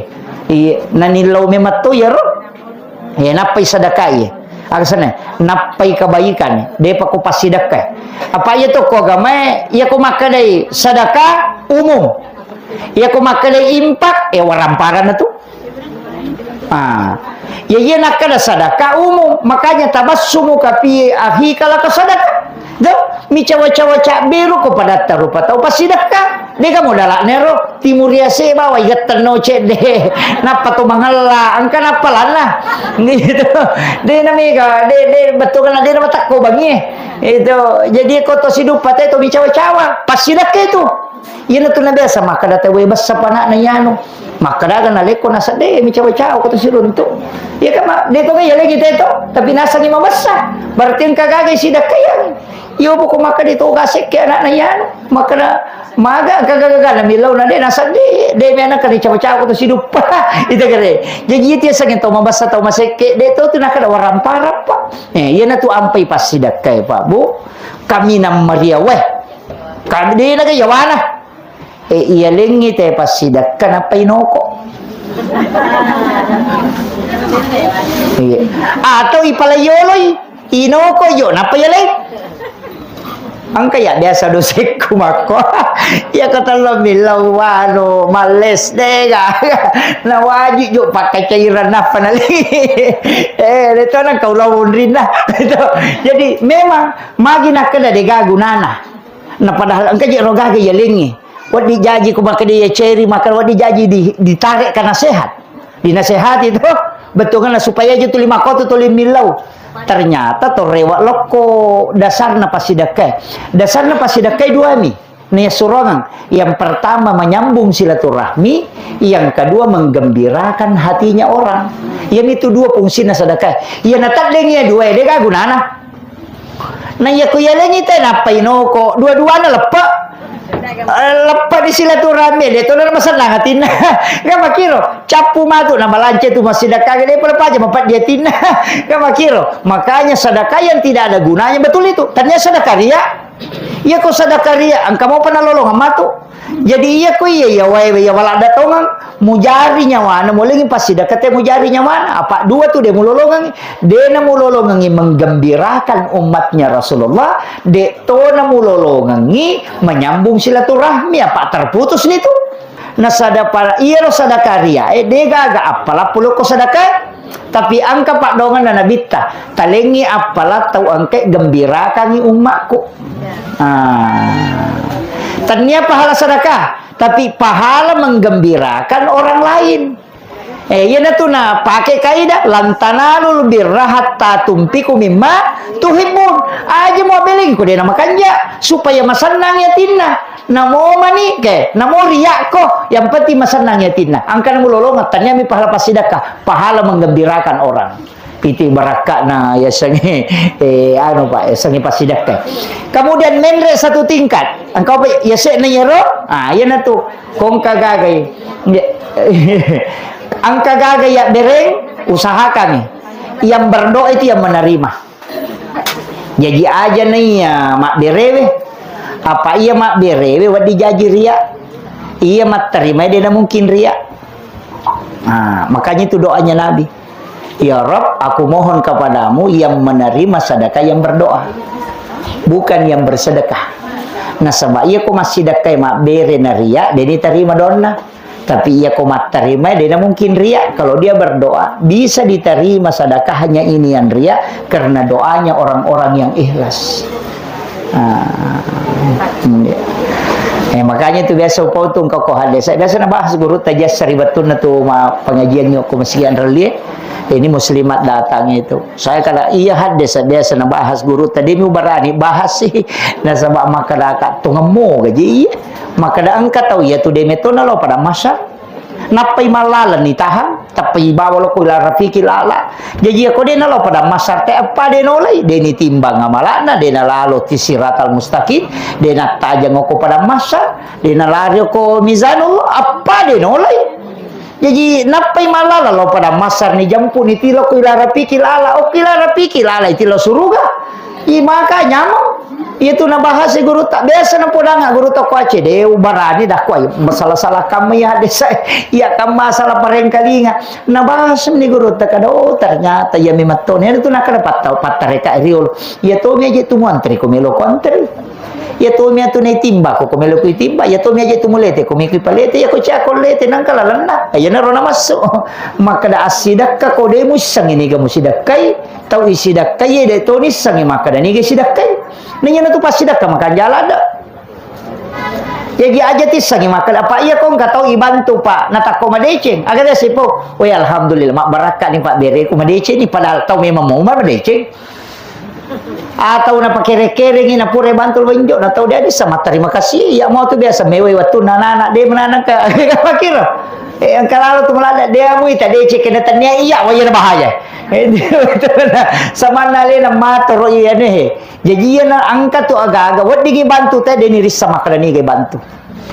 Iya, nanillau memang to iyaro. Iya, nappai sadakai. Aga senna? Nappai kebaikan. Depa ko passidakka. Apa iya to ko agamae, iya ko makkedai sadaka umum. Iya ko makkedai impak, eh, waramparana tu. Ah. Ya iya nakkeda sadaka umum, makanya tabassumu kapi ahi kalaka sadaka. Do, micawa-cawa cabberu ko padatta rupa tau passidakka. Dega modala'na ero, timuri ase bawai gettenno cedde. Nappa to mangella, engka nappa lanna. Gitu. De na mega, de, de, bettuanna de na matakko bangi. Itu, jadi ko to siduppa te to micawa-cawa, passidakka itu. Iyanatu nabiasa makkeda tauwe bessa pana'na iyanu. Makkeda aga nalekko nasedde micawa-cawa ko to siruntu. Iya kan, Ma? De ko ga iya lagi te to, tapi nasengi mabessa. Berarti engka gaga sidakka iya. Iyo, poko makkeda to gasekke anakna iyanu. Makkeda, maga, gaga-gaga, na millau na de, nasadde, de, mena kena cawa-cawa to siduppa. Ita kere. Jadi, itu yasengnge tau mabessa, tau masekke, de to tu nakkeda waramparappa. Eh, iyana tu ampai passidakkae, Pak, Bu. Kaminang maria, weh. Kami de naga yawana. Eh, iyalengngi te passidakka nappa inoko. Iya. Atau ipalaioloi, inoko jo nappa iyaleng. Engka ya biasa dosekku makko. Iya ko tello millau anu, males dega. Na wajib jo pakai cairan nappa nali. Eh, leto nang kau lawan rinna. Jadi memang magi nakkeda dega gunana. Nah, padahal engka je ro gaga iyalengngi. Wedding jaji ko makkeda iya ceri, maka wedding jaji di, ditarekka nasehat. Dinasehati to, bettuanna supaya aja tuli makkotu tuli millau. Ternyata to rewa lokko dasarna passidakkae. Dasarna passidakkae duami. Nia surongeng. Yang pertama menyambung silaturahmi, yang kedua menggembirakan hatinya orang. Yang itu dua fungsinya sedekah. Iya nataddengi ya dua, dega gunana. Na iya ku yalengi te nappa inoko, dua-duana leppe. Eh, leppe di silaturahmi, de to na masennang atinna. Ga makiro, cappu matu na malance tu massidakka, de pole paja mapeddi atinna. Ga makiro, makanya sedekah yang tidak ada gunanya betul itu. Ternyata sedekah ria. Iya ko sedekah ria, engka mopa nalolongeng matu. Jadi, iya ko iya, iya wae, iya waladda tongeng, mujari nyawana, mulengi passidekka te mujari nyawana. Apa dua tu de mulolongengi, de na mulolongengi menggembirakan umatnya Rasulullah, de to na mulolongengi menyambung silaturahmi, apa terputus ni tu. Nasada para, iya lo sadakaria, eh, de gaga appala puloko sadaka. Tapi engka paddoangenna Nabitta, talengngi appala tau engkae gembirakangngi ummakku. Ah. Tennia pahala sedekah, tapi pahala menggembirakan orang lain. Eh, iyanatu napake kaidah, "Lan tanalul birra hatta tunfiqu mimma tuhibbun." Aja muabeleng ko de namakanja, supaya masennang yatinna. Namo mani ke, namo riak ko, yang penting masennang yatinna. Angkana mulolongeng, tenniami pahala passidekka, pahala menggembirakan orang. Piti barakka'na yasengnge, eh, anu, Pak, yasengnge passidekka. Kemudian menre satu tingkat. Engka apa yase'na yero? Ah, iyanatu. Kongka gagai. Ya. Engka gagai ya bereng, usahakan. Yang berdoa itu yang menerima. Jaji aja na iya mabberewe. Apa iya mabberewe wedding jaji ria. Iya matterima de na mungkin ria. Nah, makanya itu doanya Nabi. "Ya Rabb, aku mohon kepadamu yang menerima sedekah yang berdoa, bukan yang bersedekah." Nasaba iya ko massidekkai mabbere na ria, de ni tarima doanna. Tapi iya ko mattarima, de na mungkin ria. Kalau dia berdoa, bisa diterima sedekahnya ini yang ria karena doanya orang-orang yang ikhlas. Ah, iya. Eh, makanya tu biasa upau tu engka ko hadis. Biasa nabahas guru tajasari bettunna tu ma pengajian yoko masian relie. Ini muslimat datang itu. Saya kala iya hadis biasa nabahas guru tadi mi barani bahas sih. Nasaba makkadaka tongeng mo gaji iya. Makkada engka tau iya tu de metto nalo pada masa. Nappai mallaleng ni tahang, tappai bawa loko ila rafiqi lala. Jaji ako de nalo pada masa te apa de nolai, de ni timbang amalana, de nalalo ti siratal mustaqim, de nattajang oko pada masa, de nalari oko mizanullah, apa de nolai. Jaji nappai mallala lao pada masar ni jampu ni tilo ku ila rapiqi lala, okki ila rapiqi lala itilo suruga. I maka nyameng. Iya tu nabahas i gurutta. Biasa napodangnga gurutta ko Aceh, de ubarani dah ko, ai, masalah-salah kamma iya hadis, iya kamma salah parengkalinga. Nabahas ni gurutta kada, oh, ternyata iya memang to. Iya tu nakkada patta-, pattareka riolo. Iya to mi aja tu muantri ko melo ko antri. Iya to mi atu naitimba ko, ko melo ko itimba. Iya to mi aja tu mulete ko meko ipalete. Iya ko cako lete nangka lalenna. Iya naro namassu. Makkada assidakka ko de muissengi niga musidakkai. Tau isidakkai, iya de to nissengi makkada niga isidakkai. Nanya na tu passidakka makanjala ada. Jaji aja tissengi makkada, Pak, iya ko engka tau ibantu, Pak, natakko madeceng. Aga biasa, Pak? Weh, alhamdulillah, mabbarakka ni, Pak, bereku madeceng ni, padahal tau memang mau madeceng. Atau napakere-kerengi, napura bantu lo injo, na tau dia bisa matterima kasih. Iya mau tu biasa mewai wattunna anak-anak, de menanang ka, ka pakiro. Eh, engka lalo tu melada, dia mui tadeceng kena tania, iya, wah, iya bahaya. Eh, samanna alena matoro iyane. Jaji iyana engka tu aga-aga, weddingngi bantu te, deni rissa makkeda niga bantu.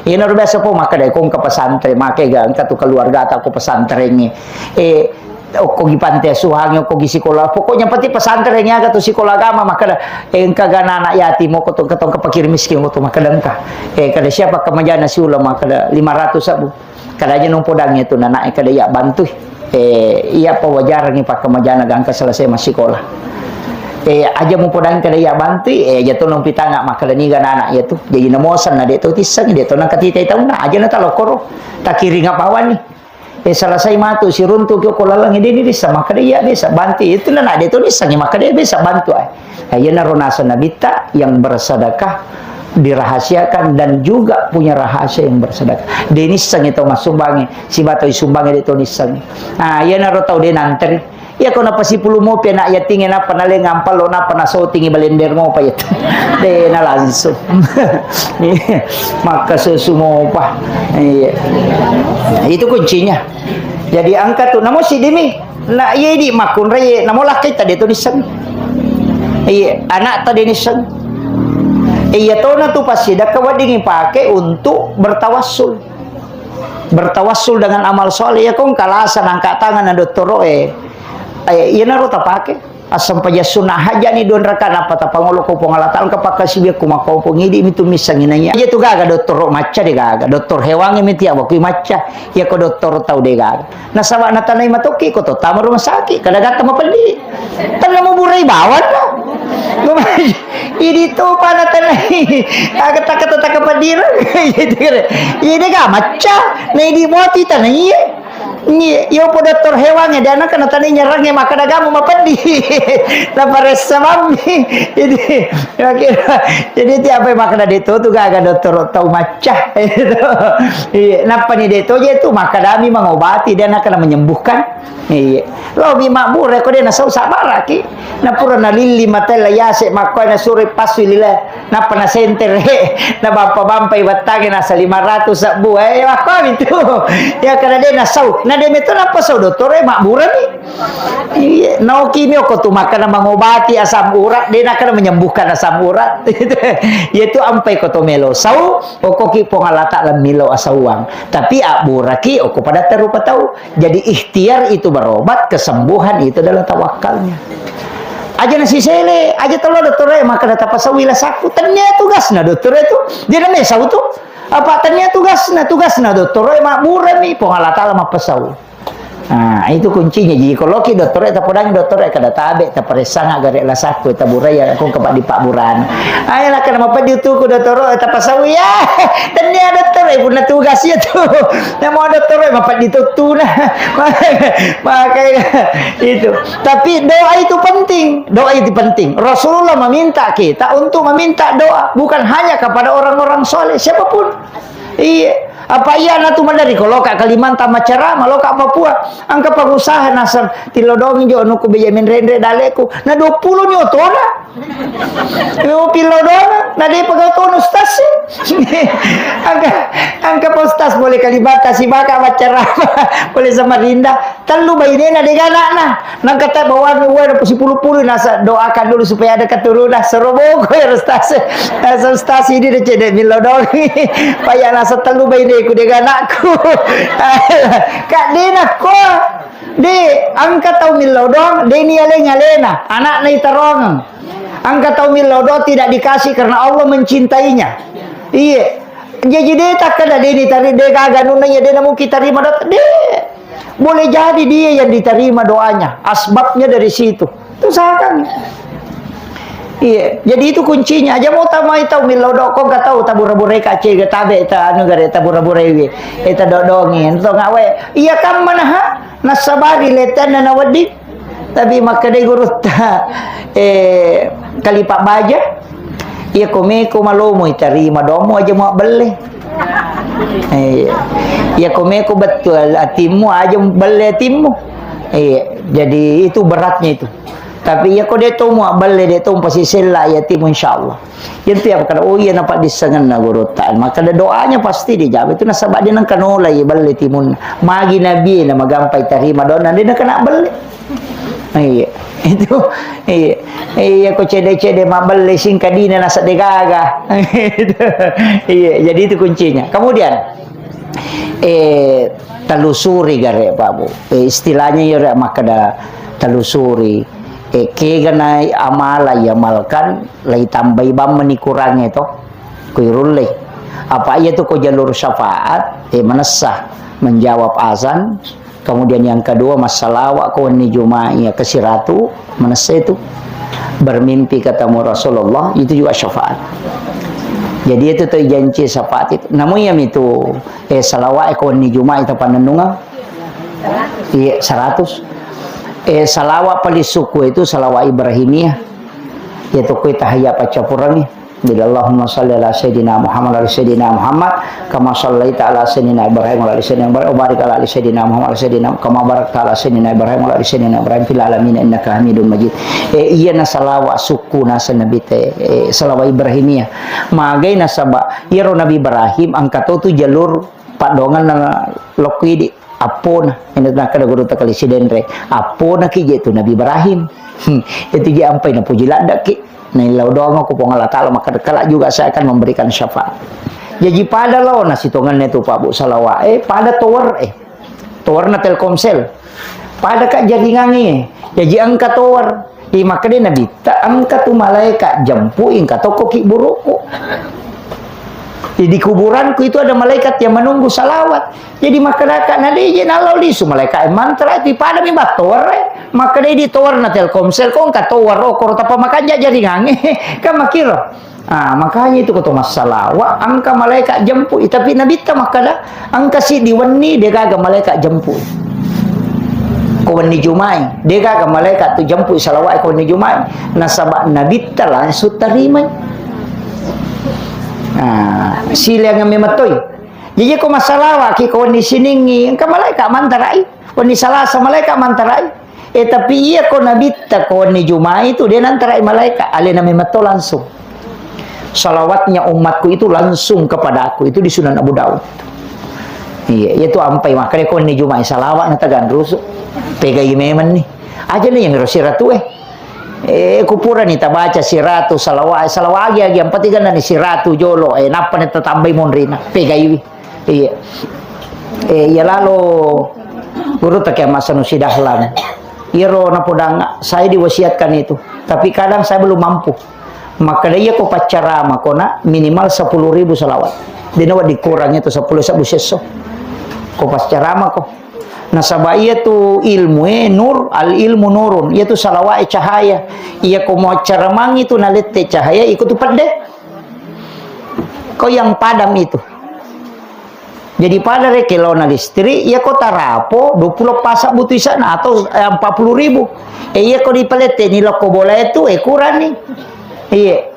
Iyanaro biasa po makkeda, ko engka pesantren, makkega engka tu keluargata ko pesantrengnge. Eh, okkogi panti asuhangnge, okkogi sikola. Pokoknya pasti pesantrengnge aga tu sikola agama, makkeda, eh, engka ga anak yatim, okko tu, engka tu, engka fakir miskin, okko tu, makkeda engka. Eh, kada siapa kemajana siula, makkeda lima ratus sabbu. Kada aja nompodangngi tu nana'e kada iya bantui. Eh, iya pawajarangngi pakkamajana gangka selesai massikola. Eh, aja mupodangngi kada iya bantui, eh, aja to nompitanga makkeda niga nana iya tu. Jadi namosan na de to tisseng, de to nangkatitai taunna, aja na talokkoro. Takiring apawani. Eh, selesai matu siruntu ki ko lalang, eh, de ni bisa makkeda iya bisa bantui. Itu nana de to nissengi makkeda iya bisa bantu ai. Nah, iyanaro naseng Nabitta yang bersedekah dirahasiakan dan juga punya rahasia yang bersedekah. De nissengi tau massumbangnge, siba tau isumbangnge de to nissengi. Nah, iyanaro tau de nanteri. Iya ko napasipulu mopi anak yatingnge, nappa naleng ampallo, nappa nasotingi balender mopa itu. De na langsung. Makkasusu mopa. Iya. Itu kuncinya. Jadi engka tu, namo sidimi. Na, iya idi makkunrai, namo lakkaita de to nisseng. Iya, anakta de nisseng. Iya tona tu passidakka wedding ipake untuk bertawassul. Bertawassul dengan amal soleh, ya kong kalasa nangka tangan na dottoro e. Eh, iyanaro tapake. Assempajang sunna hajani dua rakaat, nappa tapangolo ko Puang Allah Taala, engka pakkasiwiakku makkopo, ngidi mitu missengi naiya. Iya tu gaga dottoro macca de gaga. Doktor hewangnge miti awakui macca. Iya ko dottoro tau de gaga. Nasaba natanai matokki ko to tama rumah sakit, kada gatta mapeddi. Tenna muburai bawang no. Idi topa natanai. Aga takka-takka peddi ro. Iya de ga macca. Na idi moti tanai. Iya, iya po dokter hewangnge, de anakna natanai nyarangnge, makkeda gamu mapeddi. Naparessa mammi. Jadi, makkeda, jadi tiap makkeda de to tu gaga dokter tau macca. Iya, nappani de to je tu makkedami mangobati, de anakna menyembuhkan. Iya. Lo mi mabbura ko de nasau sabaraki. Napura nalilli mata la yase makkoe nasuro passu lila. Nappa nasentere, nabampa-bampai battangnge nasa lima ratus sabbu. Eh, makkomi tu. Ya kada de nasau. Na de meto nappa sau dottore mabburami. Iya, naoki mi oko tu makkeda mangobati asam urat, de nakkeda menyembuhkan asam urat. Iya tu ampai ko to melo sau, okoki Puang Allah Taala melo asauang. Tapi abburaki oko pada terupa tau. Jadi ikhtiar itu berobat, kesembuhan itu adalah tawakalnya. Aja nasisele, aja tolo dottore, makkeda tapasaui lasakku. Tennia tugasna dottore tu. Dia namanya sau tu. Apa tennia tugasna, tugasna dottore mabburami, Puang Allah Taala mappasau. Nah, itu kuncinya. Jadi kalau ki dottore tapodangi dottore kada tabe, taparessanga gare lasakku, taburai ya kong kepak di paburan. Ayo lah kena mapeddi utuku dottore, tapasaui ya. Tennia dottore punna tugas ya tu. Namo dottore mapeddi tuttuna. Makanya itu. Tapi doa itu penting. Doa itu penting. Rasulullah meminta kita untuk meminta doa bukan hanya kepada orang-orang soleh, siapapun. Iya. Apa iya na tu madari ko loka Kalimantan macarama, loka Papua. Angka pengusaha nasang tilodongi jo nuku beja menrenre daleku. Na dua puluh ni otona. Yo, pillau doang, na de pegau tono ustaz sih. Angka, angka pa ustaz boleh Kalimantan si baka macarama, boleh Samarinda. Tellu bainena de ganakna. Nang kata bawang uwe na sipulu-pulu nasa doakan dulu supaya ada keturunan. Seroboko ya ustaz. Nasa ustaz ini de cedek millau doang. Paya nasa tellu baineku de ganakku. Kak dena ko. De, angka tau millau doang, de ni aleng alena, anakna itarongeng. Angka tau millau doang tidak dikasih karena Allah mencintainya. Iya. Jadi de takkeda de ni tari de gaga nunna iya de namuki tarima doa. De. Boleh jadi dia yang diterima doanya. Asbabnya dari situ. Itu usahakan. Iya, jadi itu kuncinya. Aja mau tamai tau millau doa, ko gak tau tabura-burai kace, gak tabe ta anu gare tabura-burai wi. Eh, ta dodongi, ento ngawe. Iya kam mana ha? Nasabari letenna na wedding. Tapi makkedai gurutta, eh, kalipa baja. Iya ko meko malomo itarima doamu aja mau belle. Eh, iya ko meko betul atimmu aja belle atimmu. Eh, jadi itu beratnya itu. Tapi iya ko de to mau belle de to pasti sella ya atimmu insyaallah. Jadi tiap kata, oh iya, nampak disengenna gurutta. Maka ada doanya pasti dijawab. Itu nasaba dia nang kanola iya belle timun. Magi nabi na magampai tarima doa, dia nang kena belle. Iya. Itu, iya. Iya, ko cede-cede mabelle singka dina nasa degaga. Iya, jadi itu kuncinya. Kemudian, eh, telusuri gare, Pak Bu. Eh, istilahnya ya, rek, makkeda telusuri. Eh, kega na amala iamalkan, lai tambai bamma ni kurangnge to. Kuirulle. Apa iya tu ko jalur syafaat, eh, manessa menjawab azan, kemudian yang kedua, massalawa ko wenni Juma'i ya ke siratu, manessa itu. Bermimpi ketemu Rasulullah, itu juga syafaat. Jadi itu tu janji syafaat itu. Namun ya itu, eh, salawa ko wenni Juma'i itu panennungan. Iya, seratus. Eh, salawa paling suku itu salawa Ibrahimiyah. Yaitu kue tahiyat paccapurangi. Bila Allahumma salli ala Sayyidina Muhammad ala Sayyidina Muhammad, kama sallaita ala Sayyidina Ibrahim ala Sayyidina Ibrahim, wa barik ala ali Sayyidina Muhammad ala Sayyidina, kama barakta ala Sayyidina Ibrahim ala ali Sayyidina Ibrahim fil alamin innaka Hamidum Majid. Eh, iya na salawa suku nasa Nabi te, eh, salawa Ibrahimiyah. Magai nasaba, iyaro Nabi Ibrahim angka to tu jalur paddoangan na lokko idi. Appona, ina nakkeda guru takali sidenre, appona ki je tu Nabi Ibrahim. Hmm, itu je ampai napuji ladda ki. Naillau doang aku Puang Allah Ta'ala, maka kala juga saya akan memberikan syafaat. Jadi pada lo na sitongannya tu Pak Bu salawa, eh, pada tower, eh, tower na Telkomsel. Pada kak jaringan, eh. Jadi angka tower. I makkeda Nabitta, engka tu malaikat jempui, engka tokko ki buruku. Di kuburanku itu ada malaikat yang menunggu salawat. Jadi makkedaka na deje nallau lisu malaikat mantra itu padami battower. Makkeda di tower na Telkomsel ko engka tower, oh, koro tappa makanja jaringange. Kan makiro. Ah, makanya itu ko to massalawa, engka malaikat jempui. Tapi Nabitta makkeda, engka siddi wenni degaga malaikat jempui. Ko wenni Jumai, degaga malaikat tu jempui salawat ko wenni Jumai. Nasaba Nabitta langsung tarimai. Ah, sileang memang toi. Jadi ko massalawa ki ko wenni Siningi, engka malaikat mantarai. Wenni Salasa malaikat mantarai. Eh, tapi iya ko Nabitta ko wenni Jumai tu, de nantarai malaikat, alena memang to langsung. Salawatnya umatku itu langsung kepadaku, itu di Sunan Abu Daud. Iya, iya tu ampai makkeda ko wenni Jumai salawat na taganrusu. Pegai memang ni. Aja ni yang siratu eh. Eh, kupurani tabaca siratu salawat, salawat agi agi, yang penting kan ni siratu jolo, eh, nappa ni tatambai monrina. Pegaiwi. Iya. Eh, iya lalo guru take masa nu sidahlan. Iyaro napodang saya diwasiatkan itu. Tapi kadang saya belum mampu. Makkeda iya ko paccarama ko na minimal sepuluh ribu salawat. Dena wa dikurang itu sepuluh sabu sesso. Ko paccarama ko. Nasaba iya tu ilmu e nur, al ilmu nurun. Iya tu salawat e cahaya. Iya ko mau caramangi tu nalette cahaya iko tu pedde. Ko yang padam itu. Jadi pada reke laona listrik, iya ko tarapo dua puluh pasang butuh isana atau, eh, empat puluh ribu. Eh, iya ko dipalette ni lokko bola itu, eh, kurang ni. Iya.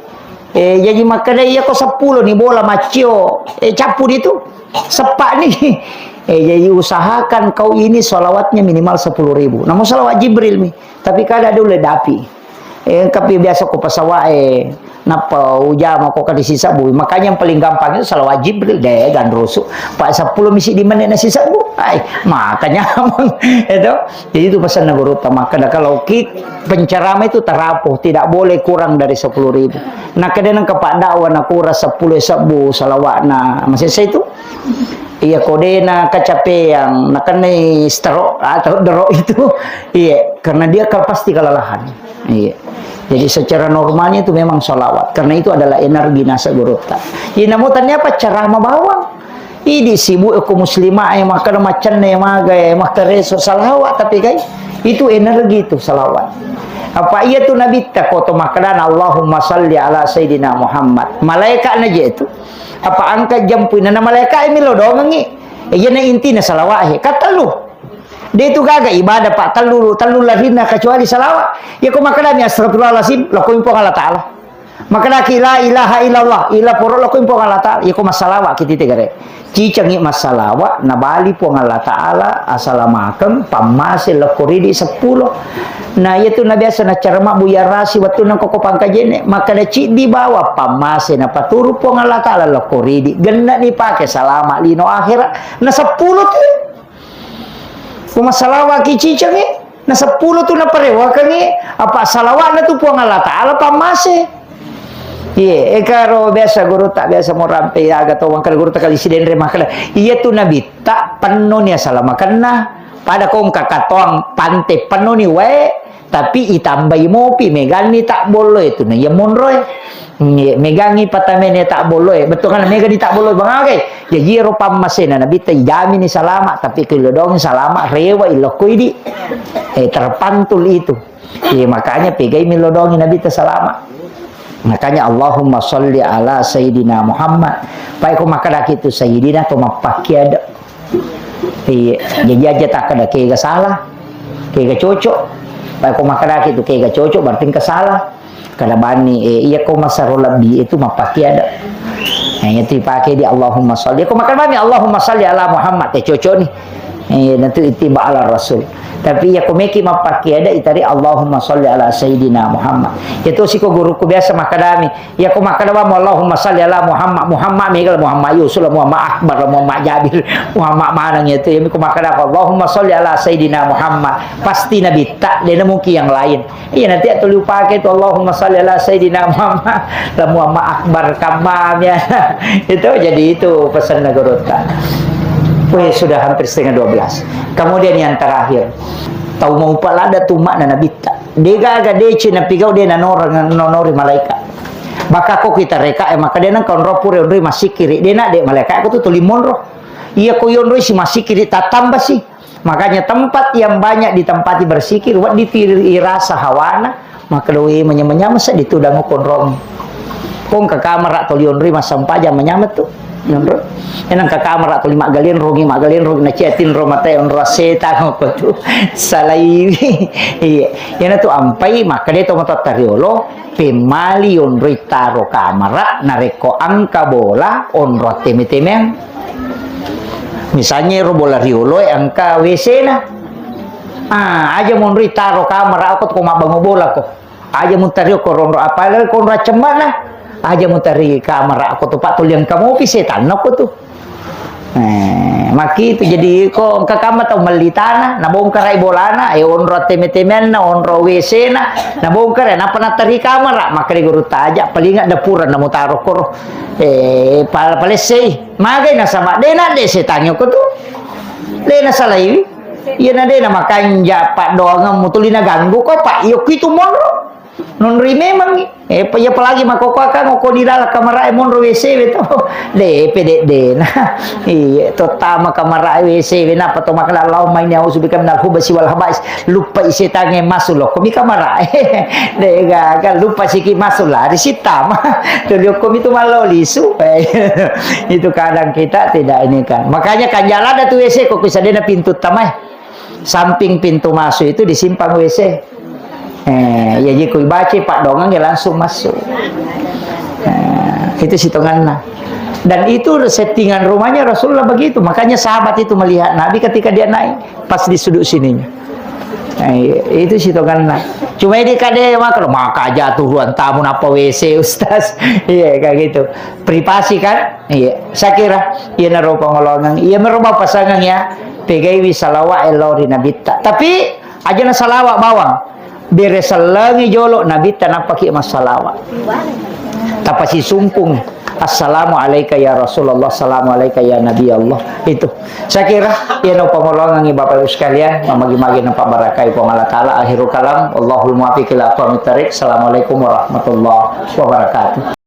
Eh, jadi makkeda iya ko sepuluh ni bola maccio, eh, cappu di tu. Sepak ni. Eh, jadi usahakan kau ini salawatnya minimal sepuluh ribu. Namun salawat Jibril mi. Tapi kada dulu dapi. Eh, engkapi biasa ko pesawat, eh, nappa ujama ko kali sisabbu. Makanya yang paling gampang itu salawat Jibril deh, ganrusu. Pak sepuluh misi di menit nasi sabbu. Ai, makanya itu. Jadi itu pesan guru utama. Kada kalau ki pencerama itu tarapuh, tidak boleh kurang dari sepuluh ribu. Nah, kada nang kepak dakwah na kura sepuluh sabbu salawat na masih itu. Iya, kodena kecapean, nakenai stroke atau drop itu. Iya, karena dia kal-, pasti kelelahan. Iya. Jadi secara normalnya itu memang salawat, karena itu adalah energi nasa gurutta. Iya, namu tania apa ceramah bawang. Idi sibuk ko muslimah e, makkeda macenna e, maga e, makkareso salawat, tapi kai itu energi itu salawat. Apa iya tu Nabitta ko to makkedana Allahumma salli ala Sayyidina Muhammad. Malaika na je itu. Apa angka jempui na malaika e milo domengi. Iya na intina salawat he. Katellu. De tu gaga ibadah pak tellu, tellu larinna kecuali salawat. Iya ko makkedami astagfirullahalazim, lokko Puang Allah Ta'ala. Makkedaki la ilaha illallah, ila poro lokko Puang Allah Ta'ala. Iya ko massalawa ki tite gare. Cicengi massalawa, nabali Puang Allah Ta'ala, asalamakeng, pammase lokko ridi seppulo. Nah, iya tu na biasa na cara mabbu yarasi wettunna ko pangkajene, makkeda ciddi bawa pammase na paturu Puang Allah Ta'ala lokko ridi. Genna ni pake salama lino akhirat. Na seppulo tu. Ko massalawa ki cicengi. Na seppulo tu naparewakengngi, apa salawatna tu Puang Allah Ta'ala pammase. Iye, eka ro biasa gurutta, biasa mo rampe aga to, mangkada gurutta kali sidenre makkada, iya tu nabitta pennoni asalamakenna, pada kongka katoang pante pennoni wae, tapi itambai mopi, meganni tabbolloe tu na iya monroe. Iye, megangi patamene tabbolloe, bettuanna mega di tabbolloe bangagai. Jaji ero pammasena nabitta ijamini salama, tapi kelodongi salama rewa ilokko idi. Eh, terpantul itu. Iya, makanya pegai milodongi Nabitta salama. Makanya, "Allahumma sholli ala Sayyidina Muhammad." Pai ko makkadaki tu Sayyidina to mappakkiada. Iya, jadi aja takkada kega salah, kega cocok. Pai ko makkadaki tu kega cocok, berarti engka salah. Kada bani, eh, iya ko masaro lebbi itu mappakkiada. Nah, itu dipakai di Allahumma sholli. Ko makkada bani Allahumma sholli ala Muhammad, eh, cocok nih. Eh, nanti ittiba ala Rasul. Tapi iya ko meki mappakkiada itari Allahumma sholli ala Sayyidina Muhammad. Itu siko guruku biasa makkadami. Iya ko makkada bani Allahumma sholli ala Muhammad, Muhammad mega Muhammad Yusuf, Muhammad Akbar, Muhammad Jabir, Muhammad maneng itu. Iya ko makkada Allahumma sholli ala Sayyidina Muhammad. Pasti nabitta, dena mungkin yang lain. Iya, nanti atau lupa ke itu, "Allahumma sholli ala Sayyidina Muhammad, la Muhammad Akbar kamam ya." Itu jadi itu pesan Nagorota. Weh, sudah hampir setengah dua belas. Kemudian yang terakhir, tau mau palada tu makna nabitta. Dega aga dece napigau de nanora nonori malaikat. Maka ko kita reka, eh, maka de nang kau ropu re onri masikiri. De na de malaikat ko tu tuli monro. Iya ko yonroi si masikiri tatamba si. Makanya tempat yang banyak ditempati bersikir, wedding pi irasa hawana, maka doe manyameng-nyameng seddi tudang konrong. Kong ke kamar atau lionroi massempajang manyameng tu. Yonroi. Enang ke kamar atau lima galen rongi, maggalen rongi, na chatting ro mata onro setang ko tu. Salaiwi. Iya. Yana tu ampai, maka de to moto tariolo, pemmali onroi taro kamara, narekko engka bola, onro teme-temeang. Misalnya ero bola rioloe engka W C-na. Ah, aja monroi taro kamara ko, ko mabbango bola ko. Aja mutario ko ronro, apalagi ko onro cemmana. Aja mutari kamara ko tu, Pak, tuli engka mopi setanna ko tu. Eh, maki itu jadi ko engka kamma tau melli tana, nabongkarai bolana, eh, onro teme-temeanna, onro W C-na, nabongkarai, napa natari kamara, maka di guru taja, palinga dapura namutaro koro. Eh, pal-, palessei. Magai nasaba de na de setangnge ko tu. De na salaiwi. Iya na de na makanja paddoangeng mutuli na ganggu ko, Pak. Iyo kitu monro. Nonri memang. Eh, pa-, iya apalagi makoko akang ko di dalam kamara e monro W C we to. De pede de na. Iya, to tama kamara e W C we napa to makala Allahumma inni a'udzubika minal khubasi wal khabais. Lupa i setangnge masuk lo ko mi kamara. De gagal lupa siki masuk lari sittama. Tuli okko mi tu mallo lisu. Itu kadang kita tidak ini kan. Makanya kan jalan ada tu W C ko bisa dena pintu tamai. Samping pintu masuk itu disimpan W C. Eh, ya jiko baca pak dongeng ya langsung masuk. Eh, itu sitonganna. Dan itu settingan rumahnya Rasulullah begitu. Makanya sahabat itu melihat Nabi ketika dia naik pas di sudut sininya. Eh, itu sitonganna. Cuma ini kade makro maka jatuh ruang tamu napa W C ustaz. Iya kayak gitu. Privasi kan? Iya. Saya kira iya naro pangolongan. Iya merubah pasangan ya. Pegaiwi salawat elori nabitta. Tapi aja na salawat bawang. Bere sellengi jolo nabitta nappaki massalawa. Tapasisungkung. Assalamu alaika ya Rasulullah, assalamu alaika ya Nabi Allah. Itu. Saya kira, ya no pamolongangi Bapak Ibu sekalian, mamagi-magi nampak barakai Puang Allah Ta'ala. Akhirul kalam, Allahul muwaffiq ila aqwamit thariq. Assalamualaikum warahmatullahi wabarakatuh.